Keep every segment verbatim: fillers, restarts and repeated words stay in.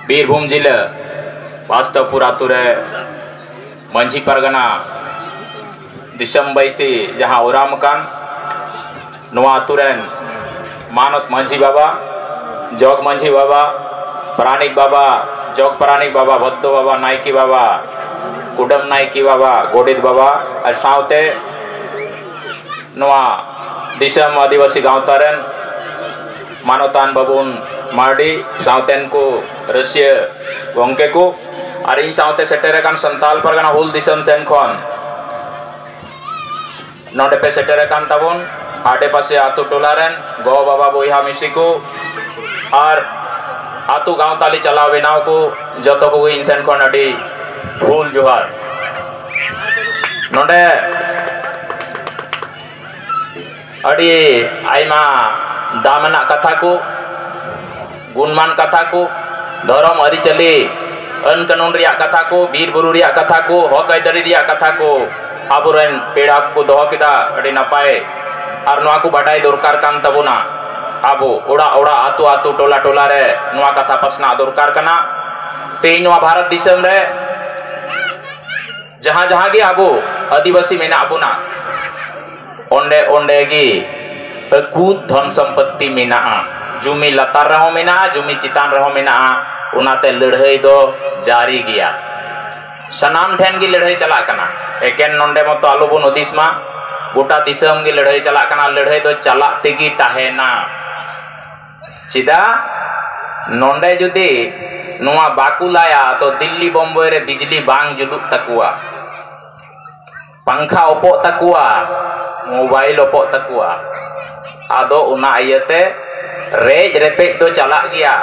ᱵᱤᱨᱵᱷᱩᱢ ᱡᱤᱞᱟᱹ ᱵᱟᱥᱛᱚᱵᱯᱩᱨ ᱟᱛᱳ ᱨᱮ ᱢᱟᱹᱡᱷᱤ ᱯᱟᱨᱜᱟᱱᱟ ᱫᱤᱥᱚᱢ ᱵᱟᱹᱭᱥᱤ ᱡᱟᱦᱟᱸ ᱚᱨᱟᱢ ᱟᱠᱟᱱ, ᱱᱚᱣᱟ ᱟᱛᱳ ᱨᱮᱱ ᱢᱟᱱᱚᱛ ᱢᱟᱹᱡᱷᱤ ᱵᱟᱵᱟ, ᱡᱚᱜᱽ ᱢᱟᱹᱡᱷᱤ ᱵᱟᱵᱟ, ᱯᱟᱨᱟᱱᱤᱠ ᱵᱟᱵᱟ, ᱡᱚᱜᱽ ᱯᱟᱨᱟᱱᱤᱠ ᱵᱟᱵᱟ, ᱵᱷᱚᱫᱽᱫᱚ ᱵᱟᱵᱟ, ᱱᱟᱭᱠᱮ ᱵᱟᱵᱟ, ᱠᱩᱰᱟᱹᱢ ᱱᱟᱭᱠᱮ ᱵᱟᱵᱟ, ᱜᱚᱰᱮᱛ ᱵᱟᱵᱟ, ᱟᱨ ᱥᱟᱶᱛᱮ ᱱᱚᱣᱟ ᱫᱤᱥᱚᱢ ᱟᱹᱫᱤᱵᱟᱹᱥᱤ ᱜᱟᱶᱛᱟ ᱨᱮᱱ ᱢᱟᱱᱚᱛᱟᱱ ᱵᱟᱵᱩᱱ ᱢᱟᱨᱰᱤ, ᱥᱟᱶᱛᱮᱱ ᱠᱚ ᱨᱟᱹᱥᱤᱭᱟᱹ ᱜᱚᱢᱠᱮ ᱠᱚ, ᱟᱨ ᱤᱧ ᱥᱟᱶᱛᱮ ᱥᱮᱴᱮᱨ ᱟᱠᱟᱱ ᱥᱟᱱᱛᱟᱞ ᱯᱟᱨᱜᱟᱱᱟ ᱦᱩᱞ ᱫᱤᱥᱚᱢ ᱥᱮᱱ ᱠᱷᱚᱱ ᱱᱚᱰᱮ ᱯᱮ ᱥᱮᱴᱮᱨ ᱟᱠᱟᱱ ᱛᱟᱵᱚᱱ ᱟᱰᱮᱯᱟᱥᱮ ᱟᱛᱳ ᱴᱚᱞᱟ ᱨᱮᱱ ᱜᱚ ᱵᱟᱵᱟ ᱵᱚᱭᱦᱟ ᱢᱤᱥᱤ ᱠᱚ ᱟᱨ ᱟᱛᱳ ᱜᱟᱶᱛᱟ ᱞᱮ ᱪᱟᱞᱟᱣ ᱵᱮᱱᱟᱣ ᱠᱚ, ᱡᱚᱛᱚ ᱠᱚᱜᱮ ᱤᱧ ᱥᱮᱱ ᱠᱷᱚᱱ ᱟᱹᱰᱤ ᱦᱩᱞ ᱡᱚᱦᱟᱨ᱾ ᱱᱚᱰᱮ ᱟᱹᱰᱤ ᱟᱭᱢᱟ ᱫᱟᱢ ᱟᱱᱟᱜ ᱠᱟᱛᱷᱟ ᱠᱚ, ᱜᱩᱱᱢᱟᱱ ᱠᱟᱛᱷᱟ ᱠᱚ, ᱫᱷᱚᱨᱚᱢ ᱟᱹᱨᱤᱪᱟᱹᱞᱤ, ᱟᱹᱱ ᱠᱟᱹᱱᱩᱱ ᱨᱮᱭᱟᱜ ᱠᱟᱛᱷᱟ ᱠᱚ, ᱵᱤᱨ ᱵᱩᱨᱩ ᱨᱮᱭᱟᱜ ᱠᱟᱛᱷᱟ ᱠᱚ, ᱦᱚᱠ ᱟᱹᱭᱫᱟᱹᱨᱤ ᱨᱮᱭᱟᱜ ᱠᱟᱛᱷᱟ ᱠᱚ ᱟᱵᱚᱨᱮᱱ ᱯᱮᱲᱟ ᱠᱚ ᱫᱚᱦᱚ ᱠᱮᱫᱟ᱾ ᱟᱹᱰᱤ ᱱᱟᱯᱟᱭ᱾ ᱟᱨ ᱱᱚᱣᱟ ᱠᱚ ᱵᱟᱰᱟᱭ ᱫᱚᱨᱠᱟᱨ ᱠᱟᱱ ᱛᱟᱵᱚᱱᱟ᱾ ᱟᱵᱚ ᱚᱲᱟᱜ ᱚᱲᱟᱜ, ᱟᱛᱳ ᱟᱛᱳ, ᱴᱚᱞᱟ ᱴᱚᱞᱟ ᱨᱮ ᱱᱚᱣᱟ ᱠᱟᱛᱷᱟ ᱯᱟᱥᱱᱟᱣ ᱫᱚᱨᱠᱟᱨ ᱠᱟᱱᱟ᱾ ᱛᱮᱦᱮᱧ ᱱᱚᱣᱟ ᱵᱷᱟᱨᱚᱛ ᱫᱤᱥᱚᱢ ᱨᱮ ᱡᱟᱦᱟᱸ ᱡᱟᱦᱟᱸ ᱜᱮ ᱟᱵᱚ ᱟᱹᱫᱤᱵᱟᱹᱥᱤ ᱢᱮᱱᱟᱜ ᱵᱚᱱᱟ, ᱚᱸᱰᱮ ᱚᱸᱰᱮ ᱜᱮ ᱟᱹᱠᱩᱛ ᱫᱷᱚᱱ ᱥᱚᱢᱯᱚᱛᱛᱤ ᱢᱮᱱᱟᱜᱼᱟ᱾ ᱡᱩᱢᱤ ᱞᱟᱛᱟᱨ ᱨᱮᱦᱚᱸ ᱢᱮᱱᱟᱜᱼᱟ, ᱡᱩᱢᱤ ᱪᱮᱛᱟᱱ ᱨᱮᱦᱚᱸ ᱢᱮᱱᱟᱜᱼᱟ᱾ ᱚᱱᱟᱛᱮ ᱞᱟᱹᱲᱦᱟᱹᱭ ᱫᱚ ᱡᱟᱹᱨᱤ ᱜᱮᱭᱟ᱾ ᱥᱟᱱᱟᱢ ᱴᱷᱮᱱ ᱜᱮ ᱞᱟᱹᱲᱦᱟᱹᱭ ᱪᱟᱞᱟᱜ ᱠᱟᱱᱟ᱾ ᱮᱠᱮᱱ ᱱᱚᱸᱰᱮ ᱢᱚᱛᱚ ᱟᱞᱚᱵᱚᱱ ᱦᱩᱫᱤᱥ ᱢᱟ, ᱜᱚᱴᱟ ᱫᱤᱥᱚᱢ ᱜᱮ ᱞᱟᱹᱲᱦᱟᱹᱭ ᱪᱟᱞᱟᱜ ᱠᱟᱱᱟ᱾ ᱞᱟᱹᱲᱦᱟᱹᱭ ᱫᱚ ᱪᱟᱞᱟᱜ ᱛᱮᱜᱮ ᱛᱟᱦᱮᱱᱟ᱾ ᱪᱮᱫᱟᱜ? ᱱᱚᱸᱰᱮ ᱡᱩᱫᱤ ᱱᱚᱣᱟ ᱵᱟᱠᱚ ᱞᱟᱭᱟ, ᱛᱚ ᱫᱤᱞᱞᱤ ᱵᱚᱢᱵᱟᱭ ᱨᱮ ᱵᱤᱡᱽᱞᱤ ᱵᱟᱝ ᱡᱩᱞᱩᱜ ᱛᱟᱠᱚᱣᱟ, ᱯᱟᱝᱠᱷᱟ ᱚᱯᱚᱜ ᱛᱟᱠᱚᱣᱟ, ᱢᱳᱵᱟᱭᱤᱞ ᱚᱯᱚᱜ ᱛᱟᱠᱚᱣᱟ᱾ ᱟᱫᱚ ᱚᱱᱟ ᱤᱭᱟᱹᱛᱮ ᱨᱮᱡ ᱨᱮᱯᱮᱡ ᱫᱚ ᱪᱟᱞᱟᱜ ᱜᱮᱭᱟ,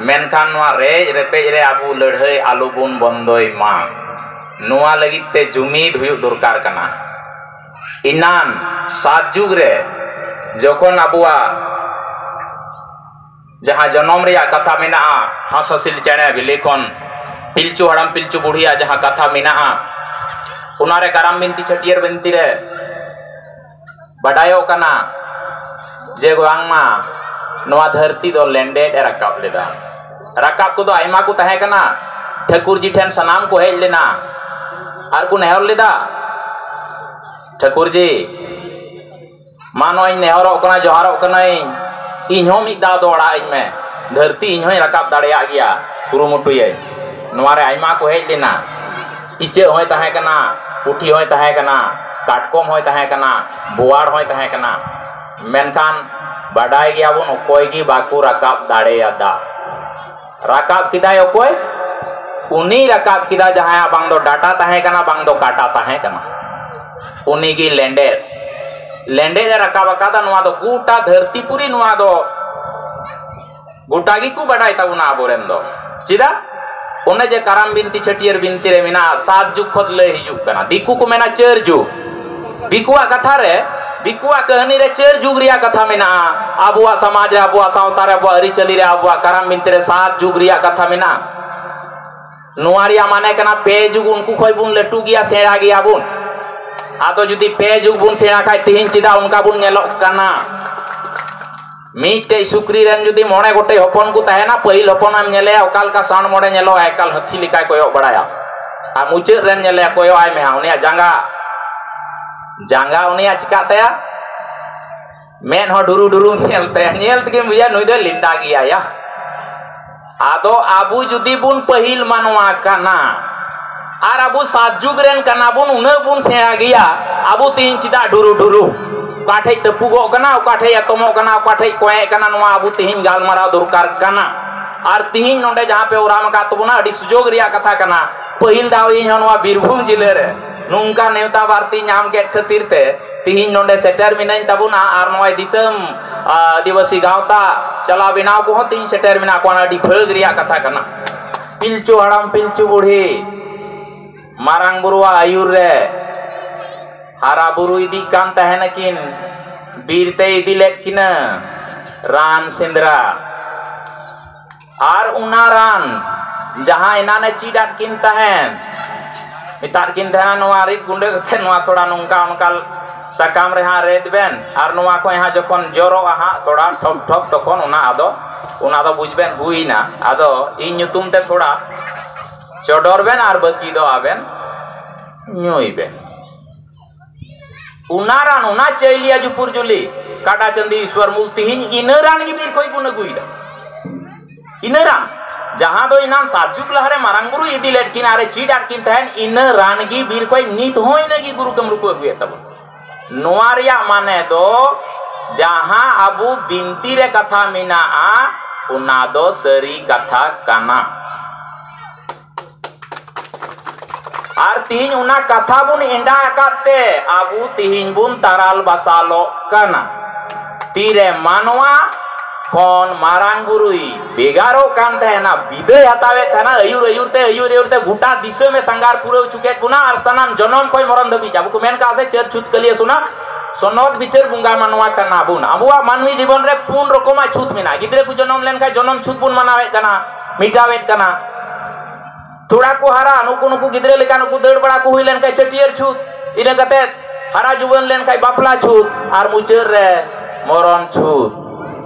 ᱢᱮᱱᱠᱷᱟᱱ ᱱᱚᱣᱟ ᱨᱮᱡ ᱨᱮᱯᱮᱡ ᱨᱮ ᱟᱵᱚ ᱞᱟᱹᱲᱦᱟᱹᱭ ᱟᱞᱚᱵᱚᱱ ᱵᱚᱱᱫᱚᱭ ᱢᱟ᱾ ᱱᱚᱣᱟ ᱞᱟᱹᱜᱤᱫ ᱛᱮ ᱡᱩᱢᱤᱫ ᱦᱩᱭᱩᱜ ᱫᱚᱨᱠᱟᱨ ᱠᱟᱱᱟ᱾ ᱮᱱᱟᱱ ᱥᱟᱛ ᱡᱩᱜᱽ ᱨᱮ ᱡᱚᱠᱷᱚᱱ ᱟᱵᱚᱣᱟᱜ ᱡᱟᱦᱟᱸ ᱡᱚᱱᱚᱢ ᱨᱮᱭᱟᱜ ᱠᱟᱛᱷᱟ ᱢᱮᱱᱟᱜᱼᱟ, ᱦᱟᱸᱥ ᱦᱟᱸᱥᱤᱞ ᱪᱮᱬᱮ ᱵᱤᱞᱤ ᱠᱷᱚᱱ ᱯᱤᱞᱪᱩ ᱦᱟᱲᱟᱢ ᱯᱤᱞᱪᱩ ᱵᱩᱲᱦᱤᱭᱟᱜ ᱡᱟᱦᱟᱸ ᱠᱟᱛᱷᱟ ᱢᱮᱱᱟᱜᱼᱟ, ᱚᱱᱟᱨᱮ ᱠᱟᱨᱟᱢ ᱵᱤᱱᱛᱤ ᱪᱷᱟᱹᱴᱭᱟᱹᱨ ᱵᱤᱱᱛᱤ ᱨᱮ ᱵᱟᱰᱟᱭᱚᱜ ᱠᱟᱱᱟ ᱡᱮ ᱵᱟᱝᱢᱟ ᱱᱚᱣᱟ ᱫᱷᱟᱹᱨᱛᱤ ᱫᱚ ᱞᱮᱸᱰᱮᱫ ᱮ ᱨᱟᱠᱟᱵ ᱞᱮᱫᱟ᱾ ᱨᱟᱠᱟᱵ ᱠᱚᱫᱚ ᱟᱭᱢᱟ ᱠᱚ ᱛᱟᱦᱮᱸ ᱠᱟᱱᱟ᱾ ᱴᱷᱟᱹᱠᱩᱨ ᱡᱤ ᱴᱷᱮᱱ ᱥᱟᱱᱟᱢ ᱠᱚ ᱦᱮᱡ ᱞᱮᱱᱟ ᱟᱨ ᱠᱚ ᱱᱮᱦᱚᱨ ᱞᱮᱫᱟ, "ᱴᱷᱟᱹᱠᱩᱨ ᱡᱤ, ᱢᱟ ᱱᱚᱜᱼᱚᱭ ᱤᱧ ᱱᱮᱦᱚᱨᱚᱜ ᱠᱟᱱᱟ, ᱡᱚᱦᱟᱨᱚᱜ ᱠᱟᱹᱱᱟᱹᱧ, ᱤᱧ ᱦᱚᱸ ᱢᱤᱫ ᱫᱷᱟᱣ ᱫᱚ ᱟᱲᱟᱜ ᱟᱹᱧ ᱢᱮ, ᱫᱷᱟᱹᱨᱛᱤ ᱤᱧ ᱦᱚᱸᱧ ᱨᱟᱠᱟᱵ ᱫᱟᱲᱮᱭᱟᱜ ᱜᱮᱭᱟ, ᱠᱩᱨᱩᱢᱩᱴᱩᱭᱟᱹᱧ᱾" ᱱᱚᱣᱟ ᱨᱮ ᱟᱭᱢᱟ ᱠᱚ ᱦᱮᱡ ᱞᱮᱱᱟ᱾ ᱤᱪᱟᱹᱜ ᱦᱚᱸᱭ ᱛᱟᱦᱮᱸ ᱠᱟᱱᱟ, ᱯᱩᱴᱷᱤ ᱦᱚᱸᱭ ᱛᱟᱦᱮᱸ ᱠᱟᱱᱟ, ᱠᱟᱴᱠᱚᱢ ᱦᱚᱸᱭ ᱛᱟᱦᱮᱸ ᱠᱟᱱᱟ, ᱵᱳᱣᱟᱲ ᱦᱚᱸᱭ ᱛᱟᱦᱮᱸ ᱠᱟᱱᱟ᱾ ᱢᱮᱱᱠᱷᱟᱱ ᱵᱟᱰᱟᱭ ᱜᱮᱭᱟᱵᱚᱱ, ᱚᱠᱚᱭ ᱜᱮ ᱵᱟᱠᱚ ᱨᱟᱠᱟᱵ ᱫᱟᱲᱮᱭᱟᱫᱟ᱾ ᱨᱟᱠᱟᱵ ᱠᱮᱫᱟᱭ ᱚᱠᱚᱭ? ᱩᱱᱤ ᱨᱟᱠᱟᱵ ᱠᱮᱫᱟ, ᱡᱟᱦᱟᱸᱭᱟᱜ ᱵᱟᱝ ᱫᱚ ᱰᱟᱴᱟ ᱛᱟᱦᱮᱸ ᱠᱟᱱᱟ, ᱵᱟᱝ ᱫᱚ ᱠᱟᱴᱟ ᱛᱟᱦᱮᱸ ᱠᱟᱱᱟ, ᱩᱱᱤᱜᱮ ᱞᱮᱸᱰᱮᱫ᱾ ᱞᱮᱸᱰᱮᱫ ᱮ ᱨᱟᱠᱟᱵ ᱟᱠᱟᱫᱟ᱾ ᱱᱚᱣᱟ ᱫᱚ ᱜᱚᱴᱟ ᱫᱷᱟᱹᱨᱛᱤ ᱯᱩᱨᱤ, ᱱᱚᱣᱟ ᱫᱚ ᱜᱚᱴᱟ ᱜᱮᱠᱚ ᱵᱟᱰᱟᱭ ᱛᱟᱵᱚᱱᱟ ᱟᱵᱚᱨᱮᱱ ᱫᱚ᱾ ᱪᱮᱫᱟᱜ? ᱚᱱᱮ ᱡᱮ ᱠᱟᱨᱟᱢ ᱵᱤᱱᱛᱤ, ᱪᱷᱟᱹᱴᱭᱟᱹᱨ ᱵᱤᱱᱛᱤ ᱨᱮ ᱢᱮᱱᱟᱜᱼᱟ, ᱥᱟᱛ ᱡᱩᱜᱽ ᱠᱷᱚᱱ ᱞᱟᱹᱭ ᱦᱤᱡᱩᱜ ᱠᱟᱱᱟ᱾ ᱫᱤᱠᱩ ᱠᱚ ᱢᱮᱱᱟ ᱪᱟᱹᱨ ᱡᱩᱜᱽ᱾ ᱫᱤᱠᱩᱣᱟᱜ ᱠᱟᱛᱷᱟ ᱨᱮ, ᱫᱤᱠᱩᱣᱟᱜ ᱠᱟᱹᱦᱱᱤ ᱨᱮ ᱪᱟᱹᱨ ᱡᱩᱜᱽ ᱨᱮᱭᱟᱜ ᱠᱟᱛᱷᱟ ᱢᱮᱱᱟᱜᱼᱟ᱾ ᱟᱵᱚᱣᱟᱜ ᱥᱚᱢᱟᱡᱽ ᱨᱮ, ᱟᱵᱚᱣᱟᱜ ᱥᱟᱶᱛᱟ ᱨᱮ, ᱟᱵᱚᱣᱟᱜ ᱟᱹᱨᱤᱪᱟᱹᱞᱤ ᱨᱮ, ᱟᱵᱚᱣᱟᱜ ᱠᱟᱨᱟᱢ ᱵᱤᱱᱛᱤ ᱨᱮ ᱥᱟᱛ ᱡᱩᱜᱽ ᱨᱮᱭᱟᱜ ᱠᱟᱛᱷᱟ ᱢᱮᱱᱟᱜᱼᱟ᱾ ᱱᱚᱣᱟ ᱨᱮᱭᱟᱜ ᱢᱟᱱᱮ ᱠᱟᱱᱟ, ᱯᱮ ᱡᱩᱜᱽ ᱩᱱᱠᱩ ᱠᱷᱚᱱ ᱵᱚᱱ ᱞᱟᱹᱴᱩ ᱜᱮᱭᱟ, ᱥᱮᱬᱟ ᱜᱮᱭᱟ ᱵᱚᱱ᱾ ᱟᱫᱚ ᱡᱩᱫᱤ ᱯᱮ ᱡᱩᱜᱽ ᱵᱚᱱ ᱥᱮᱬᱟ ᱠᱷᱟᱡ, ᱛᱮᱦᱮᱧ ᱪᱮᱫᱟᱜ ᱚᱱᱠᱟ ᱵᱚᱱ ᱧᱮᱞᱚᱜ ᱠᱟᱱᱟ? ᱢᱤᱫᱴᱮᱡ ᱥᱩᱠᱨᱤ ᱨᱮᱱ ᱡᱩᱫᱤ ᱢᱚᱬᱮ ᱜᱚᱴᱮᱡ ᱦᱚᱯᱚᱱ ᱠᱚ ᱛᱟᱦᱮᱱᱟ, ᱯᱟᱹᱦᱤᱞ ᱦᱚᱯᱚᱱᱮᱢ ᱧᱮᱞᱮᱭᱟ, ᱚᱠᱟ ᱞᱮᱠᱟ ᱥᱟᱸᱰ ᱢᱚᱬᱮ ᱧᱮᱞᱚᱜᱼᱟ, ᱮᱠᱟᱞ ᱦᱟᱹᱛᱤ ᱞᱮᱠᱟᱭ ᱠᱚᱭᱚᱜ ᱵᱟᱲᱟᱭᱟ᱾ ᱟᱨ ᱢᱩᱪᱟᱹᱫ ᱨᱮᱱ ᱧᱮᱞᱮᱭᱟ, ᱠᱚᱭᱚᱜ ᱟᱭ ᱢᱮ ᱦᱟᱸᱜ, ᱩᱱᱤᱭᱟᱜ ᱡᱟᱸᱜᱟ, ᱡᱟᱸᱜᱟ ᱩᱱᱤᱭᱟᱜ ᱪᱤᱠᱟᱜ ᱛᱟᱭᱟ? ᱢᱮᱫ ᱦᱚᱸ ᱰᱩᱨᱩ ᱰᱩᱨᱩᱢ ᱧᱮᱞ ᱛᱟᱭᱟ, ᱧᱮᱞ ᱛᱮᱜᱮᱢ ᱵᱩᱡᱟ ᱱᱩᱭ ᱫᱚᱭ ᱞᱮᱸᱰᱟ ᱜᱮᱭᱟ ᱭᱟ᱾ ᱟᱫᱚ ᱟᱵᱚ ᱡᱩᱫᱤ ᱵᱚᱱ ᱯᱟᱹᱦᱤᱞ ᱢᱟᱱᱣᱟ ᱠᱟᱱᱟ ᱟᱨ ᱟᱵᱚ ᱥᱟᱛ ᱡᱩᱜᱽ ᱨᱮᱱ ᱠᱟᱱᱟ ᱵᱚᱱ, ᱩᱱᱟᱹᱜ ᱵᱚᱱ ᱥᱮᱬᱟ ᱜᱮᱭᱟ, ᱟᱵᱚ ᱛᱮᱦᱮᱧ ᱪᱮᱫᱟᱜ ᱰᱩᱨᱩ ᱰᱩᱨᱩ? ᱚᱠᱟ ᱴᱷᱮᱡ ᱛᱟᱹᱯᱩᱜᱚᱜ ᱠᱟᱱᱟ, ᱚᱠᱟ ᱴᱷᱮᱡ ᱮᱛᱚᱢᱚᱜ ᱠᱟᱱᱟ, ᱚᱠᱟ ᱴᱷᱮᱡ ᱠᱚᱸᱭᱮᱜ ᱠᱟᱱᱟ, ᱱᱚᱣᱟ ᱟᱵᱚ ᱛᱮᱦᱮᱧ ᱜᱟᱞᱢᱟᱨᱟᱣ ᱫᱚᱨᱠᱟᱨ ᱠᱟᱱᱟ᱾ ᱟᱨ ᱛᱮᱦᱮᱧ ᱱᱚᱰᱮ ᱡᱟᱦᱟᱸ ᱯᱮ ᱚᱨᱟᱢ ᱟᱠᱟᱫ ᱛᱟᱵᱚᱱᱟ, ᱟᱹᱰᱤ ᱥᱩᱡᱳᱜᱽ ᱨᱮᱭᱟᱜ ᱠᱟᱛᱷᱟ ᱠᱟᱱᱟ᱾ ᱯᱟᱹᱦᱤᱞ ᱫᱷᱟᱣ ᱤᱧ ᱦᱚᱸ ᱱᱚᱣᱟ ᱵᱤᱨᱵᱷᱩᱢ ᱡᱤᱞᱟᱹ ᱨᱮ ᱱᱚᱝᱠᱟ ᱱᱮᱣᱛᱟ ᱵᱟᱨᱛᱤ ᱧᱟᱢ ᱠᱮᱫ ᱠᱷᱟᱹᱛᱤᱨ ᱛᱮ ᱛᱤᱦᱤᱧ ᱱᱚᱰᱮ ᱥᱮᱴᱮᱨ ᱢᱤᱱᱟᱹᱧ ᱛᱟᱵᱚᱱᱟ ᱟᱨ ᱱᱚᱜᱼᱚᱭ ᱫᱤᱥᱚᱢ, ᱟ, ᱟᱹᱫᱤᱵᱟᱹᱥᱤ ᱜᱟᱶᱛᱟ ᱪᱟᱞᱟᱣ ᱵᱮᱱᱟᱣ ᱠᱚᱦᱚᱸ ᱛᱤᱦᱤᱧ ᱥᱮᱴᱮᱨ ᱢᱮᱱᱟᱜ ᱠᱚᱣᱟ᱾ ᱟᱹᱰᱤ ᱵᱷᱟᱹᱜᱽ ᱨᱮᱭᱟᱜ ᱠᱟᱛᱷᱟ ᱠᱟᱱᱟ᱾ ᱯᱤᱞᱪᱩ ᱦᱟᱲᱟᱢ ᱯᱤᱞᱪᱩ ᱵᱩᱲᱦᱤ ᱢᱟᱨᱟᱝ ᱵᱩᱨᱩᱣᱟᱜ ᱟᱹᱭᱩᱨ ᱨᱮ ᱦᱟᱨᱟ ᱵᱩᱨᱩ ᱤᱫᱤᱜ ᱠᱟᱱ ᱛᱟᱦᱮᱱᱟᱠᱤᱱ, ᱵᱤᱨ ᱛᱮ ᱤᱫᱤ ᱞᱮᱫ ᱠᱤᱱᱟᱹ ᱨᱟᱱ ᱥᱮᱸᱫᱽᱨᱟ᱾ ᱟᱨ ᱚᱱᱟ ᱨᱟᱱ ᱡᱟᱦᱟᱸ ᱮᱱᱟᱱᱮ ᱪᱮᱫ ᱟᱫ ᱠᱤᱱ ᱛᱟᱦᱮᱱ, ᱢᱮᱛᱟᱫ ᱠᱤᱱ ᱛᱟᱦᱮᱱᱟ, ᱱᱚᱣᱟ ᱨᱤᱫ ᱜᱩᱸᱰᱟᱹ ᱠᱟᱛᱮ ᱱᱚᱣᱟ ᱛᱷᱚᱲᱟ ᱱᱚᱝᱠᱟ ᱚᱱᱠᱟ ᱥᱟᱠᱟᱢ ᱨᱮ ᱦᱟᱸᱜ ᱨᱮᱫ ᱵᱮᱱ, ᱟᱨ ᱱᱚᱣᱟ ᱠᱷᱚᱱ ᱦᱟᱸᱜ ᱡᱚᱠᱷᱚᱱ ᱡᱚᱨᱚᱜᱼᱟ ᱦᱟᱸᱜ ᱛᱷᱚᱲᱟ ᱴᱷᱚᱯ ᱴᱷᱚᱯ, ᱛᱚᱠᱷᱚᱱ ᱚᱱᱟ ᱟᱫᱚ, ᱚᱱᱟ ᱫᱚ ᱵᱩᱡᱽ ᱵᱮᱱ ᱦᱩᱭᱱᱟ᱾ ᱟᱫᱚ ᱤᱧ ᱧᱩᱛᱩᱢ ᱛᱮ ᱛᱷᱚᱲᱟ ᱪᱚᱰᱚᱨ ᱵᱮᱱ ᱟᱨ ᱵᱟᱹᱠᱤ ᱫᱚ ᱟᱵᱮᱱ ᱧᱩᱭ ᱵᱮᱱ᱾ ᱚᱱᱟ ᱨᱟᱱ, ᱚᱱᱟ ᱪᱟᱹᱭᱞᱤᱭᱟ ᱡᱩᱯᱩᱨ ᱡᱩᱞᱤ, ᱠᱟᱰᱟ ᱪᱟᱸᱫᱤ ᱤᱥᱣᱟᱨ ᱢᱩᱞ, ᱛᱤᱦᱤᱧ ᱤᱱᱟᱹ ᱨᱟᱱ ᱜᱮ ᱵᱤᱨ ᱠᱷᱚᱡ ᱵᱚᱱ ᱟᱹᱜᱩᱭᱮᱫᱟ᱾ ᱤᱱᱟᱹ ᱨᱟᱱ, ᱡᱟᱦᱟᱸ ᱫᱚ ᱮᱱᱟᱝ ᱥᱟᱛ ᱡᱩᱜᱽ ᱞᱟᱦᱟᱨᱮ ᱢᱟᱨᱟᱝ ᱵᱩᱨᱩᱭ ᱤᱫᱤ ᱞᱮᱫ ᱠᱤᱱ ᱟᱨᱮ ᱪᱮᱫ ᱟᱫ ᱠᱤᱱ ᱛᱟᱦᱮᱸᱱ, ᱤᱱᱟᱹ ᱨᱟᱱ ᱜᱮ ᱵᱤᱨ ᱠᱷᱚᱡ ᱱᱤᱛ ᱦᱚᱸ ᱤᱱᱟᱹ ᱜᱮ ᱜᱩᱨᱩ ᱠᱟᱹᱢᱨᱩ ᱠᱚ ᱟᱹᱜᱩᱭᱮᱫ ᱛᱟᱵᱚᱱ᱾ ᱱᱚᱣᱟ ᱨᱮᱭᱟᱜ ᱢᱟᱱᱮ ᱫᱚ, ᱡᱟᱦᱟᱸ ᱟᱵᱚ ᱵᱤᱱᱛᱤ ᱨᱮ ᱠᱟᱛᱷᱟ ᱢᱮᱱᱟᱜᱼᱟ, ᱚᱱᱟ ᱫᱚ ᱥᱟᱹᱨᱤ ᱠᱟᱛᱷᱟ ᱠᱟᱱᱟ᱾ ᱟᱨ ᱛᱤᱦᱤᱧ ᱚᱱᱟ ᱠᱟᱛᱷᱟ ᱵᱚᱱ ᱮᱸᱰᱟ ᱟᱠᱟᱫ ᱛᱮ ᱟᱵᱚ ᱛᱤᱦᱤᱧ ᱵᱚᱱ ᱛᱟᱨᱟᱞ ᱵᱟᱥᱟᱞᱚᱜ ᱠᱟᱱᱟ᱾ ᱛᱤᱨᱮ ᱢᱟᱱᱣᱟ ᱠᱷᱚᱱ ᱢᱟᱨᱟᱝ ᱵᱩᱨᱩᱭ ᱵᱷᱮᱜᱟᱨᱚᱜ ᱠᱟᱱ ᱛᱟᱦᱮᱱᱟ, ᱵᱤᱫᱟᱹᱭ ᱦᱟᱛᱟᱣᱮᱫ ᱛᱟᱦᱮᱱᱟ, ᱟᱹᱭᱩᱨ ᱟᱹᱭᱩᱨ ᱛᱮ, ᱟᱹᱭᱩᱨ ᱟᱹᱭᱩᱨ ᱛᱮ ᱜᱚᱴᱟ ᱫᱤᱥᱚᱢᱮ ᱥᱟᱸᱜᱟᱨ ᱯᱩᱨᱟᱹᱣ ᱦᱚᱪᱚ ᱠᱮᱫ ᱵᱚᱱᱟ᱾ ᱟᱨ ᱥᱟᱱᱟᱢ ᱡᱚᱱᱚᱢ ᱠᱷᱚᱱ ᱢᱚᱨᱚᱱ ᱫᱷᱟᱹᱵᱤᱡ ᱟᱵᱚ ᱠᱚ ᱢᱮᱱ ᱠᱟᱜᱼᱟ ᱥᱮ, ᱪᱟᱹᱨ ᱪᱷᱩᱛ ᱠᱟᱹᱞᱤᱭᱟᱹ ᱥᱚᱱᱟ, ᱥᱚᱱᱚᱛ ᱵᱤᱪᱟᱹᱨ ᱵᱚᱸᱜᱟ ᱢᱟᱱᱣᱟ ᱠᱟᱱᱟ ᱵᱚᱱ᱾ ᱟᱵᱚᱣᱟᱜ ᱢᱟᱹᱱᱢᱤ ᱡᱤᱵᱚᱱ ᱨᱮ ᱯᱩᱱ ᱨᱚᱠᱚᱢᱟᱜ ᱪᱷᱩᱛ ᱢᱮᱱᱟᱜᱼᱟ᱾ ᱜᱤᱫᱽᱨᱟᱹ ᱠᱚ ᱡᱚᱱᱚᱢ ᱞᱮᱱᱠᱷᱟᱱ ᱡᱚᱱᱚᱢ ᱪᱷᱩᱛ ᱵᱚᱱ ᱢᱟᱱᱟᱣᱮᱫ ᱠᱟᱱᱟ, ᱢᱮᱴᱟᱣᱮᱫ ᱠᱟᱱᱟ᱾ ᱛᱷᱚᱲᱟ ᱠᱚ ᱦᱟᱨᱟ, ᱱᱩᱠᱩ, ᱱᱩᱠᱩ ᱜᱤᱫᱽᱨᱟᱹ ᱞᱮᱠᱟ ᱱᱩᱠᱩ ᱫᱟᱹᱲ ᱵᱟᱲᱟ ᱠᱚ ᱦᱩᱭ ᱞᱮᱱᱠᱷᱟᱱ ᱪᱷᱟᱹᱴᱭᱟᱹᱨ ᱪᱷᱩᱛ, ᱤᱱᱟᱹ ᱠᱟᱛᱮ ᱦᱟᱨᱟ ᱡᱩᱣᱟᱹᱱ ᱞᱮᱱᱠᱷᱟᱱ ᱵᱟᱯᱞᱟ ᱪᱷᱩᱛ, ᱟᱨ ᱢᱩᱪᱟᱹᱫ ᱨᱮ ᱢᱚᱨᱚᱱ ᱪᱷᱩᱛ᱾